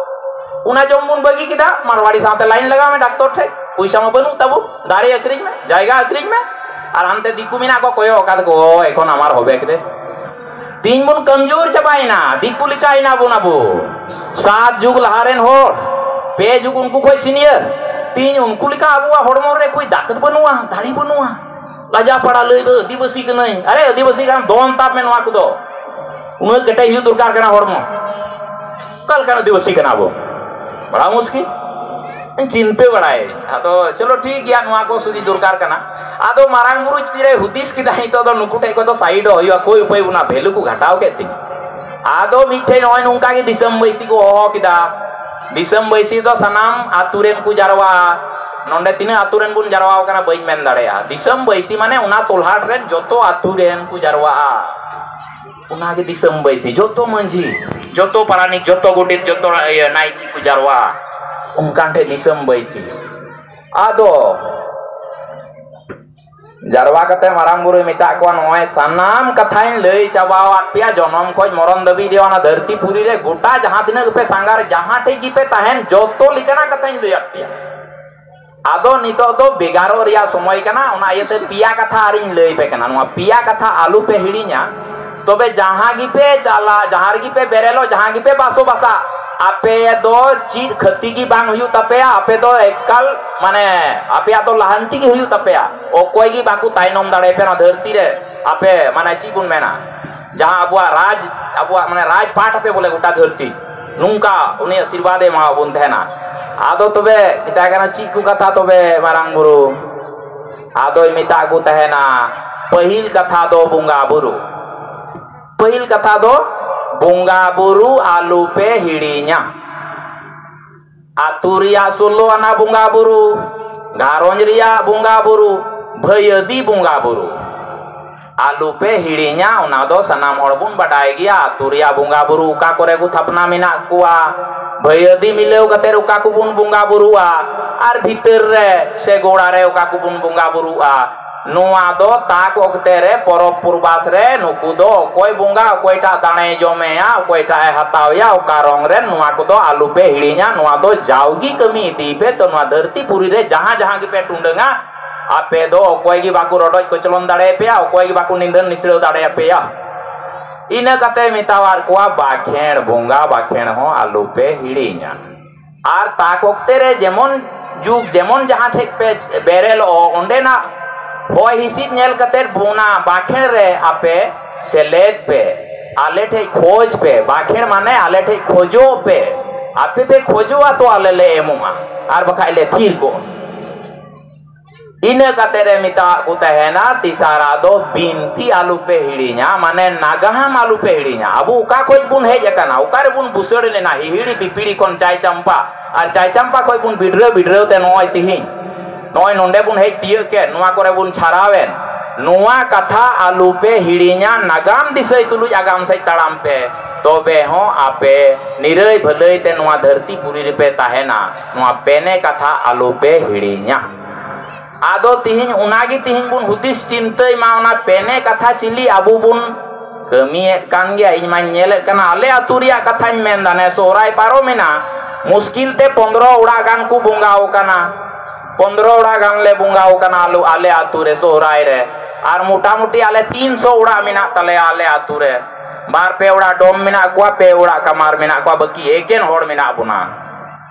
ᱚᱱᱟ ᱡᱚᱢ ᱵᱚᱱ ᱵᱟᱹᱜᱤ ᱠᱮᱫᱟ, ᱢᱟᱨᱣᱟᱲᱤ ᱥᱟᱶᱛᱮ line ᱞᱟᱜᱟᱣ ᱢᱮ ᱰᱟᱠᱛᱚᱨ ᱴᱷᱮᱡ, ᱯᱚᱭᱥᱟ ᱢᱟ ᱵᱟᱹᱱᱩᱜ ᱛᱟᱵᱚ, ᱫᱟᱨᱮ ᱟᱹᱠᱷᱨᱤᱧ ᱢᱮ, ᱡᱟᱭᱜᱟ ᱟᱹᱠᱷᱨᱤᱧ ᱢᱮ, ᱟᱨ ᱦᱟᱱᱛᱮ ᱫᱤᱠᱩ ᱢᱮᱱᱟᱜ ᱠᱚ ᱠᱚᱭᱚᱜ ᱟᱠᱟᱫ ᱠᱚ, "ᱚ, ᱮᱠᱷᱚᱱ ᱟᱢᱟᱨ ᱦᱚᱵᱮ ᱠᱮᱫᱮ᱾" ᱛᱤᱧ ᱵᱚᱱ ᱠᱟᱢᱡᱳᱨ ᱪᱟᱵᱟᱭᱮᱱᱟ, ᱫᱤᱠᱩ ᱞᱮᱠᱟ ᱮᱱᱟ ᱵᱚᱱ ᱟᱵᱚ᱾ ᱥᱟᱛ ᱡᱩᱜᱽ ᱞᱟᱦᱟ ᱨᱮᱱ ᱦᱚᱲ, ᱯᱮ ᱡᱩᱜᱽ ᱩᱱᱠᱩ ᱠᱷᱚᱡ senior, ᱛᱤᱧ ᱩᱱᱠᱩ ᱞᱮᱠᱟ ᱟᱵᱚᱣᱟᱜ ᱦᱚᱲᱢᱚ ᱨᱮ ᱠᱳᱭ ᱫᱟᱠᱛ ᱵᱟᱹᱱᱩᱜᱼᱟ, ᱫᱟᱲᱮ ᱵᱟᱹᱱᱩᱜᱼᱟ᱾ ᱞᱟᱡᱟ ᱯᱟᱲᱟ ᱞᱟᱹᱭ ᱫᱚ ᱟᱹᱫᱤᱵᱟᱹᱥᱤ ᱠᱟᱹᱱᱟᱹᱧ᱾ ᱟᱨᱮ, ᱟᱹᱫᱤᱵᱟᱹᱥᱤ ᱠᱟᱱ ᱫᱚᱱ ᱛᱟᱵ ᱢᱮ ᱱᱚᱣᱟ ᱠᱚᱫᱚ᱾ ᱩᱱᱟᱹᱜ ᱠᱮᱴᱮᱡ ᱦᱩᱭᱩᱜ ᱫᱚᱨᱠᱟᱨ ᱠᱟᱱᱟ ᱦᱚᱲᱢᱚ᱾ ᱚᱠᱟ ᱞᱮᱠᱟᱱ ᱟᱹᱫᱤᱵᱟᱹᱥᱤ ᱠᱟᱱᱟ ᱵᱚ? ᱵᱟᱲᱟ ᱢᱩᱥᱠᱤᱞ᱾ ᱪᱤᱱᱛᱟᱹ ᱵᱟᱲᱟᱭ᱾ ᱟᱫᱚ ᱪᱚᱞᱚ ᱴᱷᱤᱠ ᱜᱮᱭᱟ, ᱱᱚᱣᱟ ᱠᱚ ᱥᱩᱫᱷᱤ ᱫᱚᱨᱠᱟᱨ ᱠᱟᱱᱟ᱾ ᱟᱫᱚ ᱢᱟᱨᱟᱝ ᱵᱩᱨᱩ ᱛᱤᱨᱮ ᱦᱩᱫᱤᱥ ᱠᱮᱫᱟ, ᱱᱤᱛᱚᱜ ᱫᱚ ᱱᱩᱠᱩ ᱴᱷᱮᱡ ᱠᱷᱚᱡ ᱫᱚ side ᱚᱜ ᱦᱩᱭᱩᱜᱼᱟ, ᱠᱚᱭ ᱩᱯᱟᱹᱭ ᱵᱚᱱᱟ, value ᱠᱚ ᱜᱷᱟᱴᱟᱣ ᱠᱮᱫ ᱛᱤᱧ᱾ ᱟᱫᱚ ᱢᱤᱫᱴᱷᱮᱡ ᱱᱚᱜᱼᱚᱭ ᱱᱚᱝᱠᱟ ᱜᱮ ᱫᱤᱥᱚᱢ ᱵᱟᱹᱭᱥᱤ ᱠᱚ ᱦᱚᱦᱚ ᱠᱮᱫᱟ᱾ ᱫᱤᱥᱚᱢ ᱵᱟᱹᱭᱥᱤ ᱫᱚ ᱥᱟᱱᱟᱢ ᱟᱛᱩ ᱨᱮᱱ ᱠᱚ ᱡᱟᱨᱣᱟᱜᱼᱟ᱾ ᱱᱚᱰᱮ ᱛᱤᱱᱟᱹᱜ ᱟᱛᱩ ᱨᱮᱱ ᱵᱚᱱ ᱡᱟᱨᱣᱟ ᱟᱠᱟᱱᱟ ᱵᱟᱹᱧ ᱢᱮᱱ ᱫᱟᱲᱮᱭᱟᱜᱼᱟ᱾ ᱫᱤᱥᱚᱢ ᱵᱟᱹᱭᱥᱤ ᱢᱟᱱᱮ ᱚᱱᱟ ᱛᱚᱞᱦᱟᱴ ᱨᱮᱱ ᱡᱚᱛᱚ ᱟᱛᱩ ᱨᱮᱱ ᱠᱚ ᱡᱟᱨᱣᱟᱜᱼᱟ᱾ ᱚᱱᱟᱜᱮ ᱫᱤᱥᱚᱢ ᱵᱟᱹᱭᱥᱤ, ᱡᱚᱛᱚ ᱢᱟᱹᱡᱷᱤ, ᱡᱚᱛᱚ ᱯᱟᱨᱟᱱᱤᱠ, ᱡᱚᱛᱚ ᱜᱚᱰᱮᱛ, ᱡᱚᱛᱚ, ᱤᱭᱟᱹ, ᱱᱟᱭᱠᱮ ᱠᱚ ᱡᱟᱨᱣᱟ, ᱚᱱᱠᱟᱱ ᱴᱷᱮᱡ ᱫᱤᱥᱚᱢ ᱵᱟᱹᱭᱥᱤ᱾ ᱟᱫᱚ ᱡᱟᱨᱣᱟ ᱠᱟᱛᱮ ᱢᱟᱨᱟᱝ ᱵᱩᱨᱩᱭ ᱢᱮᱛᱟᱜ ᱠᱚᱣᱟ, "ᱱᱚᱜᱼᱚᱭ ᱥᱟᱱᱟᱢ ᱠᱟᱛᱷᱟᱧ ᱞᱟᱹᱭ ᱪᱟᱵᱟᱣᱟᱫ ᱯᱮᱭᱟ, ᱡᱚᱱᱚᱢ ᱠᱷᱚᱡ ᱢᱚᱨᱚᱱ ᱫᱷᱟᱹᱵᱤᱡ ᱨᱮ ᱚᱱᱟ ᱫᱷᱟᱹᱨᱛᱤ ᱯᱩᱨᱤ ᱨᱮ ᱜᱚᱴᱟ ᱡᱟᱦᱟᱸ ᱛᱤᱱᱟᱹᱜ ᱜᱮᱯᱮ ᱥᱟᱸᱜᱷᱟᱨ, ᱡᱟᱦᱟᱸ ᱴᱷᱮᱡ ᱜᱮᱯᱮ ᱛᱟᱦᱮᱱ, ᱡᱚᱛᱚ ᱞᱮᱠᱟᱱᱟᱜ ᱠᱟᱛᱷᱟᱧ ᱞᱟᱹᱭᱟᱫ ᱯᱮᱭᱟ᱾ ᱟᱫᱚ ᱱᱤᱛᱚᱜ ᱫᱚ ᱵᱮᱜᱟᱨᱚᱜ ᱨᱮᱭᱟᱜ ᱥᱚᱢᱚᱭ ᱠᱟᱱᱟ, ᱚᱱᱟ ᱤᱭᱟᱹᱛᱮ ᱯᱮᱭᱟ ᱠᱟᱛᱷᱟ ᱟᱨᱤᱧ ᱞᱟᱹᱭ ᱯᱮ ᱠᱟᱱᱟ, ᱱᱚᱣᱟ ᱯᱮᱭᱟ ᱠᱟᱛᱷᱟ ᱟᱞᱚ ᱯᱮ ᱦᱤᱲᱤᱧᱟ᱾ ᱛᱚᱵᱮ ᱡᱟᱦᱟᱸ ᱜᱮᱯᱮ ᱪᱟᱞᱟᱜ, ᱡᱟᱦᱟᱸ ᱨᱮᱜᱮ ᱯᱮ ᱵᱮᱨᱮᱞᱚᱜ, ᱡᱟᱦᱟᱸ ᱜᱮᱯᱮ ᱵᱟᱥᱚᱵᱟᱥᱟ, ᱟᱯᱮ ᱫᱚ ᱪᱮᱫ ᱠᱷᱟᱹᱛᱤ ᱜᱮ ᱵᱟᱝ ᱦᱩᱭᱩᱜ ᱛᱟᱯᱮᱭᱟ, ᱟᱯᱮ ᱫᱚ ᱮᱠᱟᱞ, ᱢᱟᱱᱮ, ᱟᱯᱮᱭᱟᱜ ᱫᱚ ᱞᱟᱦᱟᱱᱛᱤ ᱜᱮ ᱦᱩᱭᱩᱜ ᱛᱟᱯᱮᱭᱟ, ᱚᱠᱚᱭ ᱜᱮ ᱵᱟᱠᱚ ᱛᱟᱭᱱᱚᱢ ᱫᱟᱲᱮᱭᱟᱯᱮᱭᱟ ᱱᱚᱣᱟ ᱫᱷᱟᱹᱨᱛᱤ ᱨᱮ᱾ ᱟᱯᱮ, ᱢᱟᱱᱮ, ᱪᱮᱫ ᱵᱚᱱ ᱢᱮᱱᱟ, ᱡᱟᱦᱟᱸ ᱟᱵᱚᱣᱟᱜ ᱨᱟᱡᱽ, ᱟᱵᱚᱣᱟᱜ, ᱢᱟᱱᱮ, ᱨᱟᱡᱽ ᱯᱟᱴ ᱟᱯᱮ ᱵᱚᱞᱮ ᱜᱚᱴᱟ ᱫᱷᱟᱹᱨᱛᱤ, ᱱᱚᱝᱠᱟ ᱩᱱᱤ ᱟᱥᱤᱨᱵᱟᱫᱽ ᱮ ᱮᱢᱟᱣᱟᱵᱚᱱ ᱛᱟᱦᱮᱱᱟ᱾ ᱟᱫᱚ ᱛᱚᱵᱮ ᱢᱮᱛᱟᱭ ᱠᱟᱱᱟ, "ᱪᱮᱫ ᱠᱚ ᱠᱟᱛᱷᱟ ᱛᱚᱵᱮ ᱢᱟᱨᱟᱝ ᱵᱩᱨᱩ?" ᱟᱫᱚᱭ ᱢᱮᱛᱟ ᱠᱚ ᱛᱟᱦᱮᱱᱟ, ᱯᱟᱹᱦᱤᱞ ᱠᱟᱛᱷᱟ ᱫᱚ ᱵᱚᱸᱜᱟ ᱵᱩᱨᱩ, ᱯᱟᱹᱦᱤᱞ ᱠᱟᱛᱷᱟ ᱫᱚ ᱵᱚᱸᱜᱟ ᱵᱩᱨᱩ ᱟᱞᱚ ᱯᱮ ᱦᱤᱲᱤᱧᱟ᱾ ᱟᱹᱛᱩ ᱨᱮᱭᱟᱜ ᱥᱳᱞᱳ ᱟᱱᱟ ᱵᱚᱸᱜᱟ ᱵᱩᱨᱩ, ᱜᱷᱟᱨᱚᱸᱡᱽ ᱨᱮᱭᱟᱜ ᱵᱚᱸᱜᱟ ᱵᱩᱨᱩ, ᱵᱷᱟᱹᱭᱟᱹᱫᱤ ᱵᱚᱸᱜᱟ ᱵᱩᱨᱩ ᱟᱞᱚ ᱯᱮ ᱦᱤᱲᱤᱧᱟ᱾ ᱚᱱᱟ ᱫᱚ ᱥᱟᱱᱟᱢ ᱦᱚᱲ ᱵᱚᱱ ᱵᱟᱰᱟᱭ ᱜᱮᱭᱟ, ᱟᱹᱛᱩ ᱨᱮᱭᱟᱜ ᱵᱚᱸᱜᱟ ᱵᱩᱨᱩ ᱚᱠᱟ ᱠᱚᱨᱮ ᱠᱚ ᱛᱷᱟᱯᱱᱟ ᱢᱮᱱᱟᱜ ᱠᱚᱣᱟ, ᱵᱷᱟᱹᱭᱟᱹᱫᱤ ᱢᱤᱞᱟᱹᱣ ᱠᱟᱛᱮ ᱚᱠᱟ ᱠᱚᱵᱚᱱ ᱵᱚᱸᱜᱟ ᱵᱩᱨᱩᱜᱼᱟ, ᱟᱨ ᱵᱷᱤᱛᱟᱹᱨ ᱨᱮ ᱥᱮ ᱜᱚᱲᱟ ᱨᱮ ᱚᱠᱟ ᱠᱚᱵᱚᱱ ᱵᱚᱸᱜᱟ ᱵᱩᱨᱩᱜᱼᱟ, ᱱᱚᱣᱟ ᱫᱚ ᱛᱟᱠ ᱚᱠᱛᱮ ᱨᱮ ᱯᱚᱨᱚᱵᱽ ᱯᱩᱨᱵᱟᱥ ᱨᱮ ᱱᱩᱠᱩ ᱫᱚ ᱚᱠᱚᱭ ᱵᱚᱸᱜᱟ, ᱚᱠᱚᱭᱴᱟᱜ ᱫᱟᱲᱮᱭ ᱡᱚᱢᱮᱭᱟ, ᱚᱠᱚᱭᱴᱟᱜ ᱮ ᱦᱟᱛᱟᱣᱮᱭᱟ, ᱚᱠᱟ ᱨᱚᱝ ᱨᱮᱱ, ᱱᱚᱣᱟ ᱠᱚᱫᱚ ᱟᱞᱚᱯᱮ ᱦᱤᱲᱤᱧᱟ᱾ ᱱᱚᱣᱟ ᱫᱚ ᱡᱟᱣᱜᱮ ᱠᱟᱹᱢᱤ ᱤᱫᱤᱭ ᱯᱮ᱾ ᱛᱚ ᱱᱚᱣᱟ ᱫᱷᱟᱹᱨᱛᱤ ᱯᱩᱨᱤ ᱨᱮ ᱡᱟᱦᱟᱸ ᱡᱟᱦᱟᱸ ᱜᱮᱯᱮ ᱴᱩᱰᱟᱹᱝᱟ, ᱟᱯᱮ ᱫᱚ ᱚᱠᱚᱭ ᱜᱮ ᱵᱟᱠᱚ ᱨᱚᱰᱚᱡ ᱠᱚᱪᱞᱚᱱ ᱫᱟᱲᱮᱭᱟᱯᱮᱭᱟ, ᱚᱠᱚᱭ ᱜᱮ ᱵᱟᱠᱚ ᱱᱤᱸᱫᱷᱟᱹᱱ ᱱᱤᱥᱲᱟᱹᱣ ᱫᱟᱲᱮᱭᱟᱯᱮᱭᱟ᱾ ᱤᱱᱟᱹ ᱠᱟᱛᱮ ᱢᱮᱛᱟᱣᱟᱫ ᱠᱚᱣᱟ, ᱵᱟᱠᱷᱮᱬ, ᱵᱚᱸᱜᱟ ᱵᱟᱠᱷᱮᱬ ᱦᱚᱸ ᱟᱞᱚᱯᱮ ᱦᱤᱲᱤᱧᱟ᱾ ᱟᱨ ᱛᱟᱠ ᱚᱠᱛᱮ ᱨᱮ ᱡᱮᱢᱚᱱ ᱡᱩᱜᱽ, ᱡᱮᱢᱚᱱ ᱡᱟᱦᱟᱸ ᱴᱷᱮᱡ ᱯᱮ ᱵᱮᱨᱮᱞᱚᱜ, ᱚᱸᱰᱮᱱᱟᱜ ᱦᱚᱭ ᱦᱤᱸᱥᱤᱫ ᱧᱮᱞ ᱠᱟᱛᱮ ᱚᱱᱟ ᱵᱟᱠᱷᱮᱬ ᱨᱮ ᱟᱯᱮ ᱥᱮᱞᱮᱫ ᱯᱮ, ᱟᱞᱮ ᱴᱷᱮᱡ ᱠᱷᱚᱡᱽ ᱯᱮ᱾ ᱵᱟᱠᱷᱮᱬ ᱢᱟᱱᱮ ᱟᱞᱮ ᱴᱷᱮᱡ ᱠᱷᱚᱡᱚᱜ ᱯᱮ, ᱟᱯᱮ ᱯᱮ ᱠᱷᱚᱡᱚᱜᱼᱟ ᱛᱚ ᱟᱞᱮ ᱞᱮ ᱮᱢᱚᱜᱼᱟ, ᱟᱨ ᱵᱟᱠᱷᱟᱡ ᱞᱮ ᱛᱷᱤᱨ ᱠᱚᱜᱼᱟ᱾ ᱤᱱᱟᱹ ᱠᱟᱛᱮ ᱨᱮ ᱢᱮᱛᱟᱣᱟᱫ ᱠᱚ ᱛᱟᱦᱮᱱᱟ, ᱛᱮᱥᱟᱨᱟᱜ ᱫᱚ ᱵᱤᱱᱛᱤ ᱟᱞᱚᱯᱮ ᱦᱤᱲᱤᱧᱟ, ᱢᱟᱱᱮ ᱱᱟᱜᱟᱢ ᱟᱞᱚᱯᱮ ᱦᱤᱲᱤᱧᱟ᱾ ᱟᱵᱚ ᱚᱠᱟ ᱠᱷᱚᱡ ᱵᱚᱱ ᱦᱮᱡ ᱟᱠᱟᱱᱟ, ᱚᱠᱟ ᱨᱮᱵᱚᱱ ᱵᱩᱥᱟᱹᱲ ᱞᱮᱱᱟ, ᱦᱤᱦᱤᱲᱤ ᱯᱤᱯᱤᱲᱤ ᱠᱷᱚᱱ ᱪᱟᱭ ᱪᱟᱢᱯᱟ, ᱟᱨ ᱪᱟᱭ ᱪᱟᱢᱯᱟ ᱠᱷᱚᱡ ᱵᱚᱱ ᱵᱤᱰᱨᱟᱹ ᱵᱤᱰᱨᱟᱹᱣ ᱛᱮ ᱱᱚᱜᱼᱚᱭ ᱛᱤᱦᱤᱧ, ᱱᱚᱜᱼᱚᱭ ᱱᱚᱰᱮ ᱵᱚᱱ ᱦᱮᱡ ᱛᱤᱭᱟᱹᱜ ᱠᱮᱫ, ᱱᱚᱣᱟ ᱠᱚᱨᱮ ᱵᱚᱱ ᱪᱷᱟᱨᱟᱣ ᱮᱱ᱾ ᱱᱚᱣᱟ ᱠᱟᱛᱷᱟ ᱟᱞᱚᱯᱮ ᱦᱤᱲᱤᱧᱟ, ᱱᱟᱜᱟᱢ ᱫᱤᱥᱟᱹᱭ ᱛᱩᱞᱩᱡ ᱟᱜᱟᱢ ᱥᱮᱫ ᱛᱟᱲᱟᱢ ᱯᱮ, ᱛᱚᱵᱮ ᱦᱚᱸ ᱟᱯᱮ ᱱᱤᱨᱟᱹᱭ ᱵᱷᱟᱹᱞᱟᱹᱭ ᱛᱮ ᱱᱚᱣᱟ ᱫᱷᱟᱹᱨᱛᱤ ᱯᱩᱨᱤ ᱨᱮᱯᱮ ᱛᱟᱦᱮᱱᱟ᱾ ᱱᱚᱣᱟ ᱯᱮᱱᱮ ᱠᱟᱛᱷᱟ ᱟᱞᱚᱯᱮ ᱦᱤᱲᱤᱧᱟ᱾ ᱟᱫᱚ ᱛᱤᱦᱤᱧ ᱚᱱᱟᱜᱮ ᱛᱤᱦᱤᱧ ᱵᱚᱱ ᱦᱩᱫᱤᱥ ᱪᱤᱱᱛᱟᱹᱭ ᱢᱟ, ᱚᱱᱟ ᱯᱮᱱᱮ ᱠᱟᱛᱷᱟ ᱪᱤᱞᱤ ᱟᱵᱚ ᱵᱚᱱ ᱠᱟᱹᱢᱤᱭᱮᱫ ᱠᱟᱱ ᱜᱮᱭᱟ᱾ ᱤᱧ ᱢᱟᱧ ᱧᱮᱞᱮᱫ ᱠᱟᱱᱟ, ᱟᱞᱮ ᱟᱹᱛᱩ ᱨᱮᱭᱟᱜ ᱠᱟᱛᱷᱟᱧ ᱢᱮᱱᱫᱟ, ᱱᱮ ᱥᱚᱦᱨᱟᱭ ᱯᱟᱨᱚᱢᱮᱱᱟ, ᱢᱩᱥᱠᱤᱞ ᱛᱮ ᱯᱚᱱᱫᱽᱨᱚ ᱚᱲᱟᱜ ᱜᱟᱱ ᱠᱚ ᱵᱚᱸᱜᱟ ᱟᱠᱟᱱᱟ᱾ ᱯᱚᱱᱫᱽᱨᱚ ᱚᱲᱟᱜ ᱜᱟᱱ ᱞᱮ ᱵᱚᱸᱜᱟ ᱟᱠᱟᱱᱟ ᱟᱞᱮ, ᱟᱞᱮ ᱟᱹᱛᱩ ᱨᱮ ᱥᱚᱦᱨᱟᱭ ᱨᱮ᱾ ᱟᱨ ᱢᱚᱴᱟᱢᱩᱴᱤ ᱟᱞᱮ ᱛᱤᱱᱥᱚ ᱚᱲᱟᱜ ᱢᱮᱱᱟᱜ ᱛᱟᱞᱮᱭᱟ ᱟᱞᱮ ᱟᱹᱛᱩ ᱨᱮ᱾ ᱵᱟᱨ ᱯᱮ ᱚᱲᱟᱜ ᱰᱚᱢ ᱢᱮᱱᱟᱜ ᱠᱚᱣᱟ, ᱯᱮ ᱚᱲᱟᱜ ᱠᱟᱢᱟᱨ ᱢᱮᱱᱟᱜ ᱠᱚᱣᱟ, ᱵᱟᱹᱠᱤ ᱮᱠᱮᱱ ᱦᱚᱲ ᱢᱮᱱᱟᱜ ᱵᱚᱱᱟ᱾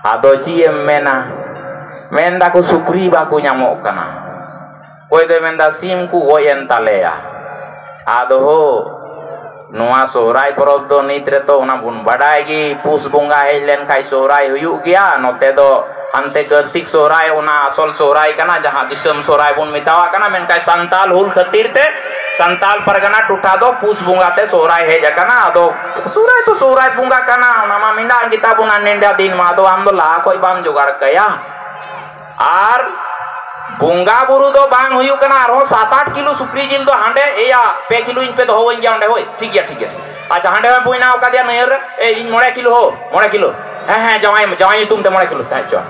ᱟᱫᱚ ᱪᱮᱫ ᱮᱢ ᱢᱮᱱᱟ, ᱢᱮᱱ ᱫᱟᱠᱚ ᱥᱩᱠᱨᱤ ᱵᱟᱠᱚ ᱧᱟᱢᱚᱜ ᱠᱟᱱᱟ᱾ ᱚᱠᱚᱭ ᱫᱚᱭ ᱢᱮᱱᱫᱟ ᱥᱤᱢ ᱠᱚ ᱜᱚᱡ ᱮᱱ ᱛᱟᱞᱮᱭᱟ᱾ ᱟᱫᱚ ᱦᱳ, ᱱᱚᱣᱟ ᱥᱚᱦᱨᱟᱭ ᱯᱚᱨᱚᱵᱽ ᱫᱚ ᱱᱤᱛ ᱨᱮᱛᱚ ᱚᱱᱟ ᱵᱚᱱ ᱵᱟᱰᱟᱭ ᱜᱮ, ᱯᱩᱥ ᱵᱚᱸᱜᱟ ᱦᱮᱡ ᱞᱮᱱᱠᱷᱟᱱ ᱥᱚᱦᱨᱟᱭ ᱦᱩᱭᱩᱜ ᱜᱮᱭᱟ᱾ ᱱᱚᱛᱮ ᱫᱚ ᱦᱟᱱᱛᱮ ᱠᱟᱹᱨᱛᱤᱠ ᱥᱚᱦᱨᱟᱭ, ᱚᱱᱟ ᱟᱥᱚᱞ ᱥᱚᱦᱨᱟᱭ ᱠᱟᱱᱟ, ᱡᱟᱦᱟᱸ ᱫᱤᱥᱚᱢ ᱥᱚᱦᱨᱟᱭ ᱵᱚᱱ ᱢᱮᱛᱟᱣᱟᱜ ᱠᱟᱱᱟ, ᱢᱮᱱᱠᱷᱟᱱ ᱥᱟᱱᱛᱟᱞ ᱦᱩᱞ ᱠᱷᱟᱹᱛᱤᱨ ᱛᱮ ᱥᱟᱱᱛᱟᱞ ᱯᱟᱨᱜᱟᱱᱟ ᱴᱚᱴᱷᱟ ᱫᱚ ᱯᱩᱥ ᱵᱚᱸᱜᱟ ᱛᱮ ᱥᱚᱦᱨᱟᱭ ᱦᱮᱡ ᱟᱠᱟᱱᱟ᱾ ᱟᱫᱚ ᱥᱚᱦᱨᱟᱭ ᱛᱚ ᱥᱚᱦᱨᱟᱭ ᱵᱚᱸᱜᱟ ᱠᱟᱱᱟ, ᱚᱱᱟ ᱢᱟ ᱢᱮᱱᱟᱜ ᱜᱮᱛᱟ ᱵᱚᱱᱟ ᱱᱮᱰᱟ ᱫᱤᱱ ᱢᱟ, ᱟᱫᱚ ᱟᱢ ᱫᱚ ᱞᱟᱦᱟ ᱠᱷᱚᱡ ᱵᱟᱢ ᱡᱚᱜᱟᱲ ᱠᱟᱭᱟ᱾ ᱟᱨ ᱵᱚᱸᱜᱟ ᱵᱩᱨᱩ ᱫᱚ ᱵᱟᱝ ᱦᱩᱭᱩᱜ ᱠᱟᱱᱟ ᱟᱨᱦᱚᱸ ᱥᱟᱛ ᱟᱴ ᱠᱤᱞᱳ ᱥᱩᱠᱨᱤ ᱡᱤᱞ ᱫᱚ ᱦᱟᱸᱰᱮ, ᱮᱭᱟ, ᱯᱮ ᱠᱤᱞᱳᱧ ᱯᱮ ᱫᱚᱦᱚᱣᱟᱹᱧ ᱜᱮᱭᱟ ᱚᱸᱰᱮ, ᱦᱳᱭ, ᱴᱷᱤᱠ ᱜᱮᱭᱟ, ᱴᱷᱤᱠ ᱜᱮᱭᱟ, ᱴᱷᱤᱠ ᱜᱮᱭᱟ᱾ ᱟᱪᱪᱷᱟ, ᱦᱟᱸᱰᱮ ᱢᱟ ᱵᱚᱭᱱᱟ ᱟᱠᱟᱫᱮᱭᱟ ᱱᱟᱹᱭᱦᱟᱹᱨ ᱨᱮ, ᱮᱭ, ᱤᱧ ᱢᱚᱬᱮ ᱠᱤᱞᱳ ᱦᱳ, ᱢᱚᱬᱮ ᱠᱤᱞᱳ᱾ ᱦᱮᱸ, ᱦᱮᱸ, ᱡᱟᱶᱟᱭ, ᱡᱟᱶᱟᱭ ᱧᱩᱛᱩᱢ ᱛᱮ ᱢᱚᱬᱮ ᱠᱤᱞᱳ ᱛᱟᱦᱮᱸ ᱦᱚᱪᱚ᱾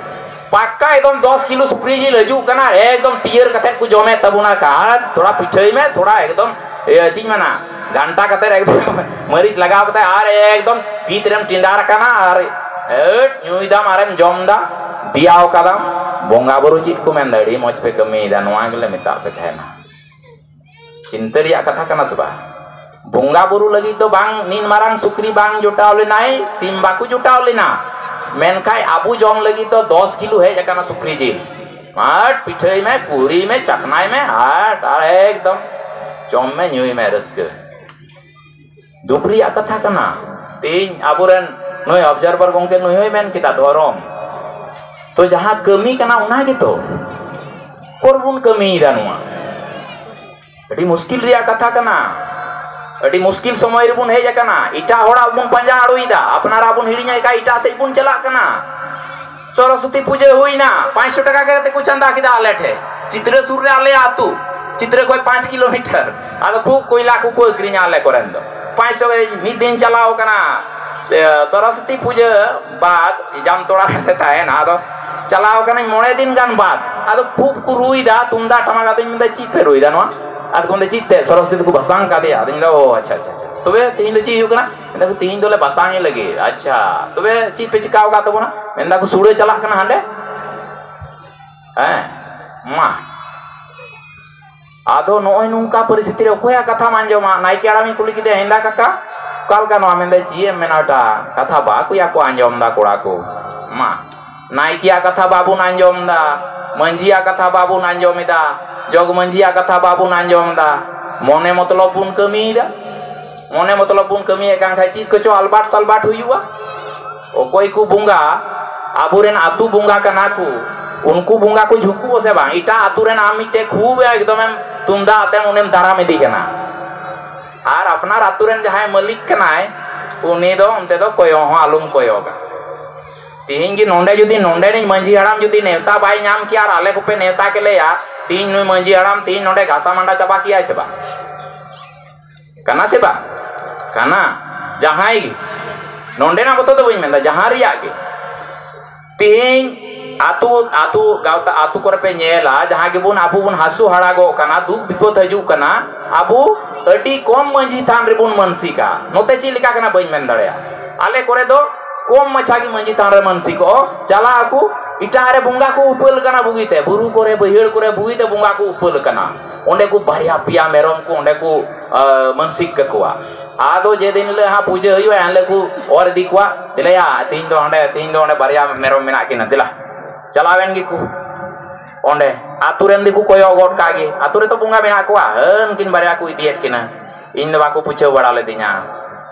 ᱯᱟᱠᱟ ᱮᱠᱫᱚᱢ ᱫᱚᱥ ᱠᱤᱞᱳ ᱥᱩᱠᱨᱤ ᱡᱤᱞ ᱦᱤᱡᱩᱜ ᱠᱟᱱᱟ, ᱮᱠᱫᱚᱢ ᱛᱤᱭᱟᱹᱨ ᱠᱟᱛᱮ ᱠᱚ ᱡᱚᱢᱮᱫ ᱛᱟᱵᱚᱱᱟ᱾ ᱟᱨ ᱛᱷᱚᱲᱟ ᱯᱤᱴᱷᱟᱹᱭ ᱢᱮ, ᱛᱷᱚᱲᱟ ᱮᱠᱫᱚᱢ, ᱤᱭᱟᱹ, ᱪᱮᱫ ᱤᱧ ᱢᱮᱱᱟ, ᱜᱷᱟᱱᱴᱟ ᱠᱟᱛᱮ ᱮᱠᱫᱚᱢ ᱢᱟᱹᱨᱤᱪ ᱞᱟᱜᱟᱣ ᱠᱟᱛᱮ ᱟᱨ ᱮᱠᱫᱚᱢ ᱯᱤᱛ ᱨᱮᱢ ᱴᱤᱸᱰᱟᱨ ᱟᱠᱟᱱᱟ ᱟᱨ ᱦᱟᱹᱴ, ᱧᱩᱭ ᱫᱟᱢ ᱟᱨᱮᱢ ᱡᱚᱢ ᱫᱟ, ᱫᱮᱭᱟᱣ ᱠᱟᱫᱟᱢ᱾ ᱵᱚᱸᱜᱟ ᱵᱩᱨᱩ ᱪᱮᱫ ᱠᱚ ᱢᱮᱱᱫᱟ? ᱟᱹᱰᱤ ᱢᱚᱡᱽ ᱯᱮ ᱠᱟᱹᱢᱤᱭᱮᱫᱟ, ᱱᱚᱣᱟ ᱜᱮᱞᱮ ᱢᱮᱛᱟᱜ ᱯᱮ ᱛᱟᱦᱮᱱᱟ᱾ ᱪᱤᱱᱛᱟᱹ ᱨᱮᱭᱟᱜ ᱠᱟᱛᱷᱟ ᱠᱟᱱᱟ ᱥᱮ ᱵᱟᱝ? ᱵᱚᱸᱜᱟ ᱵᱩᱨᱩ ᱞᱟᱹᱜᱤᱫ ᱫᱚ ᱵᱟᱝ, ᱱᱤᱱ ᱢᱟᱨᱟᱝ ᱥᱩᱠᱨᱤ ᱵᱟᱝ ᱡᱚᱴᱟᱣ ᱞᱮᱱᱟᱭ, ᱥᱤᱢ ᱵᱟᱠᱚ ᱡᱚᱴᱟᱣ ᱞᱮᱱᱟ, ᱢᱮᱱᱠᱷᱟᱱ ᱟᱵᱚ ᱡᱚᱢ ᱞᱟᱹᱜᱤᱫ ᱫᱚ ᱫᱚᱥ ᱠᱤᱞᱳ ᱦᱮᱡ ᱟᱠᱟᱱᱟ ᱥᱩᱠᱨᱤ ᱡᱤᱞ᱾ ᱟᱨ ᱯᱤᱴᱷᱟᱹᱭ ᱢᱮ, ᱠᱩᱨᱤ ᱢᱮ, ᱪᱟᱠᱷᱱᱟᱭ ᱢᱮ, ᱟᱨ, ᱟᱨ ᱮᱠᱫᱚᱢ ᱡᱚᱢ ᱢᱮ, ᱧᱩᱭ ᱢᱮ, ᱨᱟᱹᱥᱠᱟᱹ᱾ ᱫᱩᱠ ᱨᱮᱭᱟᱜ ᱠᱟᱛᱷᱟ ᱠᱟᱱᱟ᱾ ᱛᱮᱦᱮᱧ ᱟᱵᱚᱨᱮᱱ ᱱᱩᱭ observer ᱜᱚᱢᱠᱮ ᱱᱩᱭ ᱦᱚᱸᱭ ᱢᱮᱱ ᱠᱮᱫᱟ ᱫᱷᱚᱨᱚᱢ᱾ ᱛᱚ ᱡᱟᱦᱟᱸ ᱠᱟᱹᱢᱤ ᱠᱟᱱᱟ ᱚᱱᱟ ᱜᱮᱛᱚ᱾ ᱚᱠᱚᱨ ᱵᱚᱱ ᱠᱟᱹᱢᱤᱭᱮᱫᱟ ᱱᱚᱣᱟ? ᱟᱹᱰᱤ ᱢᱩᱥᱠᱤᱞ ᱨᱮᱭᱟᱜ ᱠᱟᱛᱷᱟ ᱠᱟᱱᱟ᱾ ᱟᱹᱰᱤ ᱢᱩᱥᱠᱤᱞ ᱥᱚᱢᱚᱭ ᱨᱮᱵᱚᱱ ᱦᱮᱡ ᱟᱠᱟᱱᱟ᱾ ᱮᱴᱟᱜ ᱦᱚᱲᱟᱜ ᱵᱚᱱ ᱯᱟᱸᱡᱟ ᱟᱲᱩᱭᱮᱫᱟ, ᱟᱯᱱᱟᱨᱟᱜ ᱵᱚᱱ ᱦᱤᱲᱤᱧᱮᱫ ᱠᱷᱟᱱ ᱮᱴᱟᱜ ᱥᱮᱫ ᱵᱚᱱ ᱪᱟᱞᱟᱜ ᱠᱟᱱᱟ᱾ ᱥᱚᱨᱚᱥᱚᱛᱤ ᱯᱩᱡᱟᱹ ᱦᱩᱭᱱᱟ, ᱯᱟᱸᱪᱥᱚ ᱴᱟᱠᱟ ᱠᱟᱛᱮ ᱠᱚ ᱪᱟᱸᱫᱟ ᱠᱮᱫᱟ ᱟᱞᱮ ᱴᱷᱮᱱ᱾ ᱪᱤᱛᱨᱟᱹ ᱥᱩᱨ ᱨᱮ ᱟᱞᱮᱭᱟᱜ ᱟᱹᱛᱩ, ᱪᱤᱛᱨᱟᱹ ᱠᱷᱚᱱ ᱯᱟᱸᱪ ᱠᱤᱞᱳᱢᱤᱴᱟᱨ᱾ ᱟᱫᱚ ᱠᱷᱩᱵ ᱠᱚᱭᱞᱟ ᱠᱚᱠᱚ ᱟᱹᱠᱷᱨᱤᱧᱟ ᱟᱞᱮ ᱠᱚᱨᱮᱱ ᱫᱚ᱾ ᱯᱟᱸᱪᱥᱚ ᱜᱮ᱾ ᱢᱤᱫ ᱫᱤᱱ ᱪᱟᱞᱟᱣ ᱠᱟᱱᱟ, ᱥᱮ, ᱥᱚᱨᱚᱥᱚᱛᱤ ᱯᱩᱡᱟᱹ ᱵᱟᱫ ᱡᱟᱢᱛᱚᱲᱟ ᱨᱮᱞᱮ ᱛᱟᱦᱮᱱᱟ᱾ ᱟᱫᱚ ᱪᱟᱞᱟᱣ ᱠᱟᱹᱱᱟᱹᱧ ᱢᱚᱬᱮ ᱫᱤᱱ ᱜᱟᱱ ᱵᱟᱫ᱾ ᱟᱫᱚ ᱠᱷᱩᱵ ᱠᱚ ᱨᱩᱭᱫᱟ ᱛᱩᱢᱫᱟᱜ ᱴᱟᱢᱟᱠ᱾ ᱟᱫᱚᱧ ᱢᱮᱱᱫᱟ, "ᱪᱮᱫ ᱯᱮ ᱨᱩᱭᱫᱟ ᱱᱚᱣᱟ?" ᱟᱫᱚ ᱠᱚ ᱢᱮᱱᱫᱟ, "ᱪᱮᱫ ᱛᱮ? ᱥᱚᱨᱚᱥᱚᱛᱤ ᱫᱚᱠᱚ ᱵᱷᱟᱥᱟᱝ ᱠᱟᱫᱮᱭᱟ?" ᱟᱫᱚᱧ ᱢᱮᱱᱫᱟ, "ᱚ, ᱟᱪᱪᱷᱟ, ᱟᱪᱪᱷᱟ, ᱟᱪᱪᱷᱟ᱾ ᱛᱚᱵᱮ ᱛᱮᱦᱮᱧ ᱫᱚ ᱪᱮᱫ ᱦᱩᱭᱩᱜ ᱠᱟᱱᱟ?" ᱢᱮᱱᱫᱟ ᱠᱚ, "ᱛᱮᱦᱮᱧ ᱫᱚᱞᱮ ᱵᱷᱟᱥᱟᱝ ᱮ ᱞᱟᱹᱜᱤᱫ᱾ ᱟᱪᱪᱷᱟ, ᱛᱚᱵᱮ ᱪᱮᱫ ᱯᱮ ᱪᱤᱠᱟᱹᱣ ᱠᱟᱫ ᱛᱟᱵᱚᱱᱟ?" ᱢᱮᱱᱫᱟ ᱠᱚ, "ᱥᱩᱲᱟᱹ ᱪᱟᱞᱟᱜ ᱠᱟᱱᱟ ᱦᱟᱸᱰᱮ᱾ ᱦᱮᱸ, ᱢᱟ᱾ ᱟᱫᱚ ᱱᱚᱜᱼᱚᱭ ᱱᱚᱝᱠᱟ ᱯᱚᱨᱤᱥᱛᱷᱤᱛᱤ ᱨᱮ ᱚᱠᱚᱭᱟᱜ ᱠᱟᱛᱷᱟᱢ ᱟᱸᱡᱚᱢᱟ? ᱱᱟᱭᱠᱮ ᱦᱟᱲᱟᱢᱤᱧ ᱠᱩᱞᱤ ᱠᱮᱫᱮᱭᱟ, 'ᱦᱮᱸᱫᱟ ᱠᱟᱠᱟ, ᱚᱠᱟ ᱞᱮᱠᱟ ᱱᱚᱣᱟ?' ᱢᱮᱱᱫᱟᱭ, 'ᱪᱮᱫ ᱮᱢ ᱢᱮᱱᱟ, ᱚᱴᱟ ᱠᱟᱛᱷᱟ ᱵᱟᱠᱚ ᱭᱟᱠᱚ ᱟᱸᱡᱚᱢ ᱫᱟ ᱠᱚᱲᱟ ᱠᱚ᱾ ᱢᱟ, ᱱᱟᱭᱠᱮᱭᱟᱜ ᱠᱟᱛᱷᱟ ᱵᱟᱵᱚᱱ ᱟᱸᱡᱚᱢ ᱫᱟ, ᱢᱟᱹᱡᱷᱤᱭᱟᱜ ᱠᱟᱛᱷᱟ ᱵᱟᱵᱚᱱ ᱟᱸᱡᱚᱢ ᱮᱫᱟ, ᱡᱚᱜᱽ ᱢᱟᱹᱡᱷᱤᱭᱟᱜ ᱠᱟᱛᱷᱟ ᱵᱟᱵᱚᱱ ᱟᱸᱡᱚᱢ ᱫᱟ, ᱢᱚᱱᱮ ᱢᱚᱛᱞᱚᱵ ᱵᱚᱱ ᱠᱟᱹᱢᱤᱭᱮᱫᱟ᱾ ᱢᱚᱱᱮ ᱢᱚᱛᱞᱚᱵ ᱵᱚᱱ ᱠᱟᱹᱢᱤᱭᱮᱫ ᱠᱟᱱ ᱠᱷᱟᱡ ᱪᱮᱫ ᱠᱚᱪᱚ ᱟᱞᱵᱟᱴ ᱥᱟᱞᱵᱟᱴ ᱦᱩᱭᱩᱜᱼᱟ᱾ ᱚᱠᱚᱭ ᱠᱚ ᱵᱚᱸᱜᱟ ᱟᱵᱚᱨᱮᱱ ᱟᱹᱛᱩ ᱵᱚᱸᱜᱟ ᱠᱟᱱᱟ ᱠᱚ, ᱩᱱᱠᱩ ᱵᱚᱸᱜᱟ ᱠᱚ ᱡᱷᱩᱸᱠᱩᱜᱼᱟ ᱥᱮ ᱵᱟᱝ? ᱮᱴᱟᱜ ᱟᱹᱛᱩ ᱨᱮᱱ ᱟᱢ ᱢᱤᱫᱴᱮᱡ ᱠᱷᱩᱵ ᱮᱠᱫᱚᱢᱮᱢ ᱛᱩᱢᱫᱟᱜ ᱟᱛᱮᱢ ᱩᱱᱤᱢ ᱫᱟᱨᱟᱢ ᱤᱫᱤ ᱠᱟᱱᱟ, ᱟᱨ ᱟᱯᱱᱟᱨ ᱟᱹᱛᱩ ᱨᱮᱱ ᱡᱟᱦᱟᱸᱭ ᱢᱟᱹᱞᱤᱠ ᱠᱟᱱᱟᱭ, ᱩᱱᱤ ᱫᱚ ᱚᱱᱛᱮ ᱫᱚ ᱠᱚᱭᱚᱜ ᱦᱚᱸ ᱟᱞᱚᱢ ᱠᱚᱭᱚᱜᱟ᱾ ᱛᱤᱦᱤᱧ ᱜᱮ ᱱᱚᱰᱮ ᱡᱩᱫᱤ ᱱᱚᱰᱮᱱᱤᱡ ᱢᱟᱹᱡᱷᱤ ᱦᱟᱲᱟᱢ ᱡᱩᱫᱤ ᱱᱮᱣᱛᱟ ᱵᱟᱭ ᱧᱟᱢ ᱠᱮᱭᱟ ᱟᱨ ᱟᱞᱮ ᱠᱚᱯᱮ ᱱᱮᱣᱛᱟ ᱠᱮᱞᱮᱭᱟ, ᱛᱤᱦᱤᱧ ᱱᱩᱭ ᱢᱟᱹᱡᱷᱤ ᱦᱟᱲᱟᱢ ᱛᱤᱦᱤᱧ ᱱᱚᱰᱮ ᱜᱷᱟᱥᱟ ᱢᱟᱸᱰᱟ ᱪᱟᱵᱟ ᱠᱮᱭᱟᱭ ᱥᱮ ᱵᱟᱝ? ᱠᱟᱱᱟ ᱥᱮ ᱵᱟᱝ? ᱠᱟᱱᱟ᱾ ᱡᱟᱦᱟᱸᱭ ᱱᱚᱰᱮᱱᱟᱜ ᱵᱚᱛᱚᱨ ᱫᱚ ᱵᱟᱹᱧ ᱢᱮᱱᱫᱟ, ᱡᱟᱦᱟᱸ ᱨᱮᱭᱟᱜ ᱜᱮ᱾ ᱛᱤᱦᱤᱧ ᱟᱹᱛᱩ, ᱟᱹᱛᱩ, ᱜᱟᱶᱛᱟ, ᱟᱹᱛᱩ ᱠᱚᱨᱮ ᱯᱮ ᱧᱮᱞᱟ, ᱡᱟᱦᱟᱸ ᱜᱮᱵᱚᱱ, ᱟᱵᱚ ᱵᱚᱱ ᱦᱟᱹᱥᱩ ᱦᱟᱲᱟᱜᱚᱜ ᱠᱟᱱᱟ, ᱫᱩᱠ ᱵᱤᱯᱚᱫ ᱦᱤᱡᱩᱜ ᱠᱟᱱᱟ, ᱟᱵᱚ ᱟᱹᱰᱤ ᱠᱚᱢ ᱢᱟᱹᱡᱷᱤ ᱛᱷᱟᱱ ᱨᱮᱵᱚᱱ ᱢᱟᱹᱱᱥᱤᱠᱟ᱾ ᱱᱚᱛᱮ ᱪᱮᱫ ᱞᱮᱠᱟ ᱠᱟᱱᱟ ᱵᱟᱹᱧ ᱢᱮᱱ ᱫᱟᱲᱮᱭᱟᱜᱼᱟ᱾ ᱟᱞᱮ ᱠᱚᱨᱮ ᱫᱚ ᱠᱚᱢ ᱢᱟᱪᱷᱟ ᱜᱮ ᱢᱟᱹᱡᱷᱤ ᱛᱷᱟᱱ ᱨᱮ ᱢᱟᱹᱱᱥᱤᱠᱚᱜ ᱪᱟᱞᱟᱜ ᱟᱠᱚ, ᱮᱴᱟᱜ ᱨᱮ ᱵᱚᱸᱜᱟ ᱠᱚ ᱩᱯᱟᱹᱞ ᱠᱟᱱᱟ ᱵᱩᱜᱤᱛᱮ, ᱵᱩᱨᱩ ᱠᱚᱨᱮ, ᱵᱟᱹᱭᱦᱟᱹᱲ ᱠᱚᱨᱮ ᱵᱩᱜᱤᱛᱮ ᱵᱚᱸᱜᱟ ᱠᱚ ᱩᱯᱟᱹᱞ ᱠᱟᱱᱟ᱾ ᱚᱸᱰᱮ ᱠᱚ ᱵᱟᱨᱭᱟ ᱯᱮᱭᱟ ᱢᱮᱨᱚᱢ ᱠᱚ ᱚᱸᱰᱮ ᱠᱚ, ᱟ, ᱢᱟᱹᱱᱥᱤᱠ ᱠᱟᱠᱚᱣᱟ᱾ ᱟᱫᱚ ᱡᱮᱫᱤᱱ ᱦᱤᱞᱳᱜ ᱦᱟᱸᱜ ᱯᱩᱡᱟᱹ ᱦᱩᱭᱩᱜᱼᱟ, ᱮᱱᱦᱤᱞᱳᱜ ᱠᱚ ᱚᱨ ᱤᱫᱤ ᱠᱚᱣᱟ, "ᱫᱮᱞᱟᱭᱟ, ᱛᱤᱦᱤᱧ ᱫᱚ ᱦᱟᱸᱰᱮ, ᱛᱤᱦᱤᱧ ᱫᱚ ᱚᱸᱰᱮ ᱵᱟᱨᱭᱟ ᱢᱮᱨᱚᱢ ᱢᱮᱱᱟᱜ ᱠᱤᱱᱟ, ᱫᱮᱞᱟ᱾" ᱪᱟᱞᱟᱣᱮᱱ ᱜᱮᱠᱚ᱾ ᱚᱸᱰᱮ ᱟᱹᱛᱩ ᱨᱮᱱ ᱫᱚᱠᱚ ᱠᱚᱭᱚᱜ ᱜᱚᱫ ᱠᱟᱜ ᱜᱮ, ᱟᱹᱛᱩ ᱨᱮᱛᱚ ᱵᱚᱸᱜᱟ ᱢᱮᱱᱟᱜ ᱠᱚᱣᱟ, ᱦᱟᱹᱱ ᱠᱤᱱ ᱵᱟᱨᱭᱟ ᱠᱚ ᱤᱫᱤᱭᱮᱫ ᱠᱤᱱᱟ, ᱤᱧ ᱫᱚ ᱵᱟᱠᱚ ᱯᱩᱪᱷᱟᱹᱣ ᱵᱟᱲᱟ ᱞᱤᱫᱤᱧᱟ᱾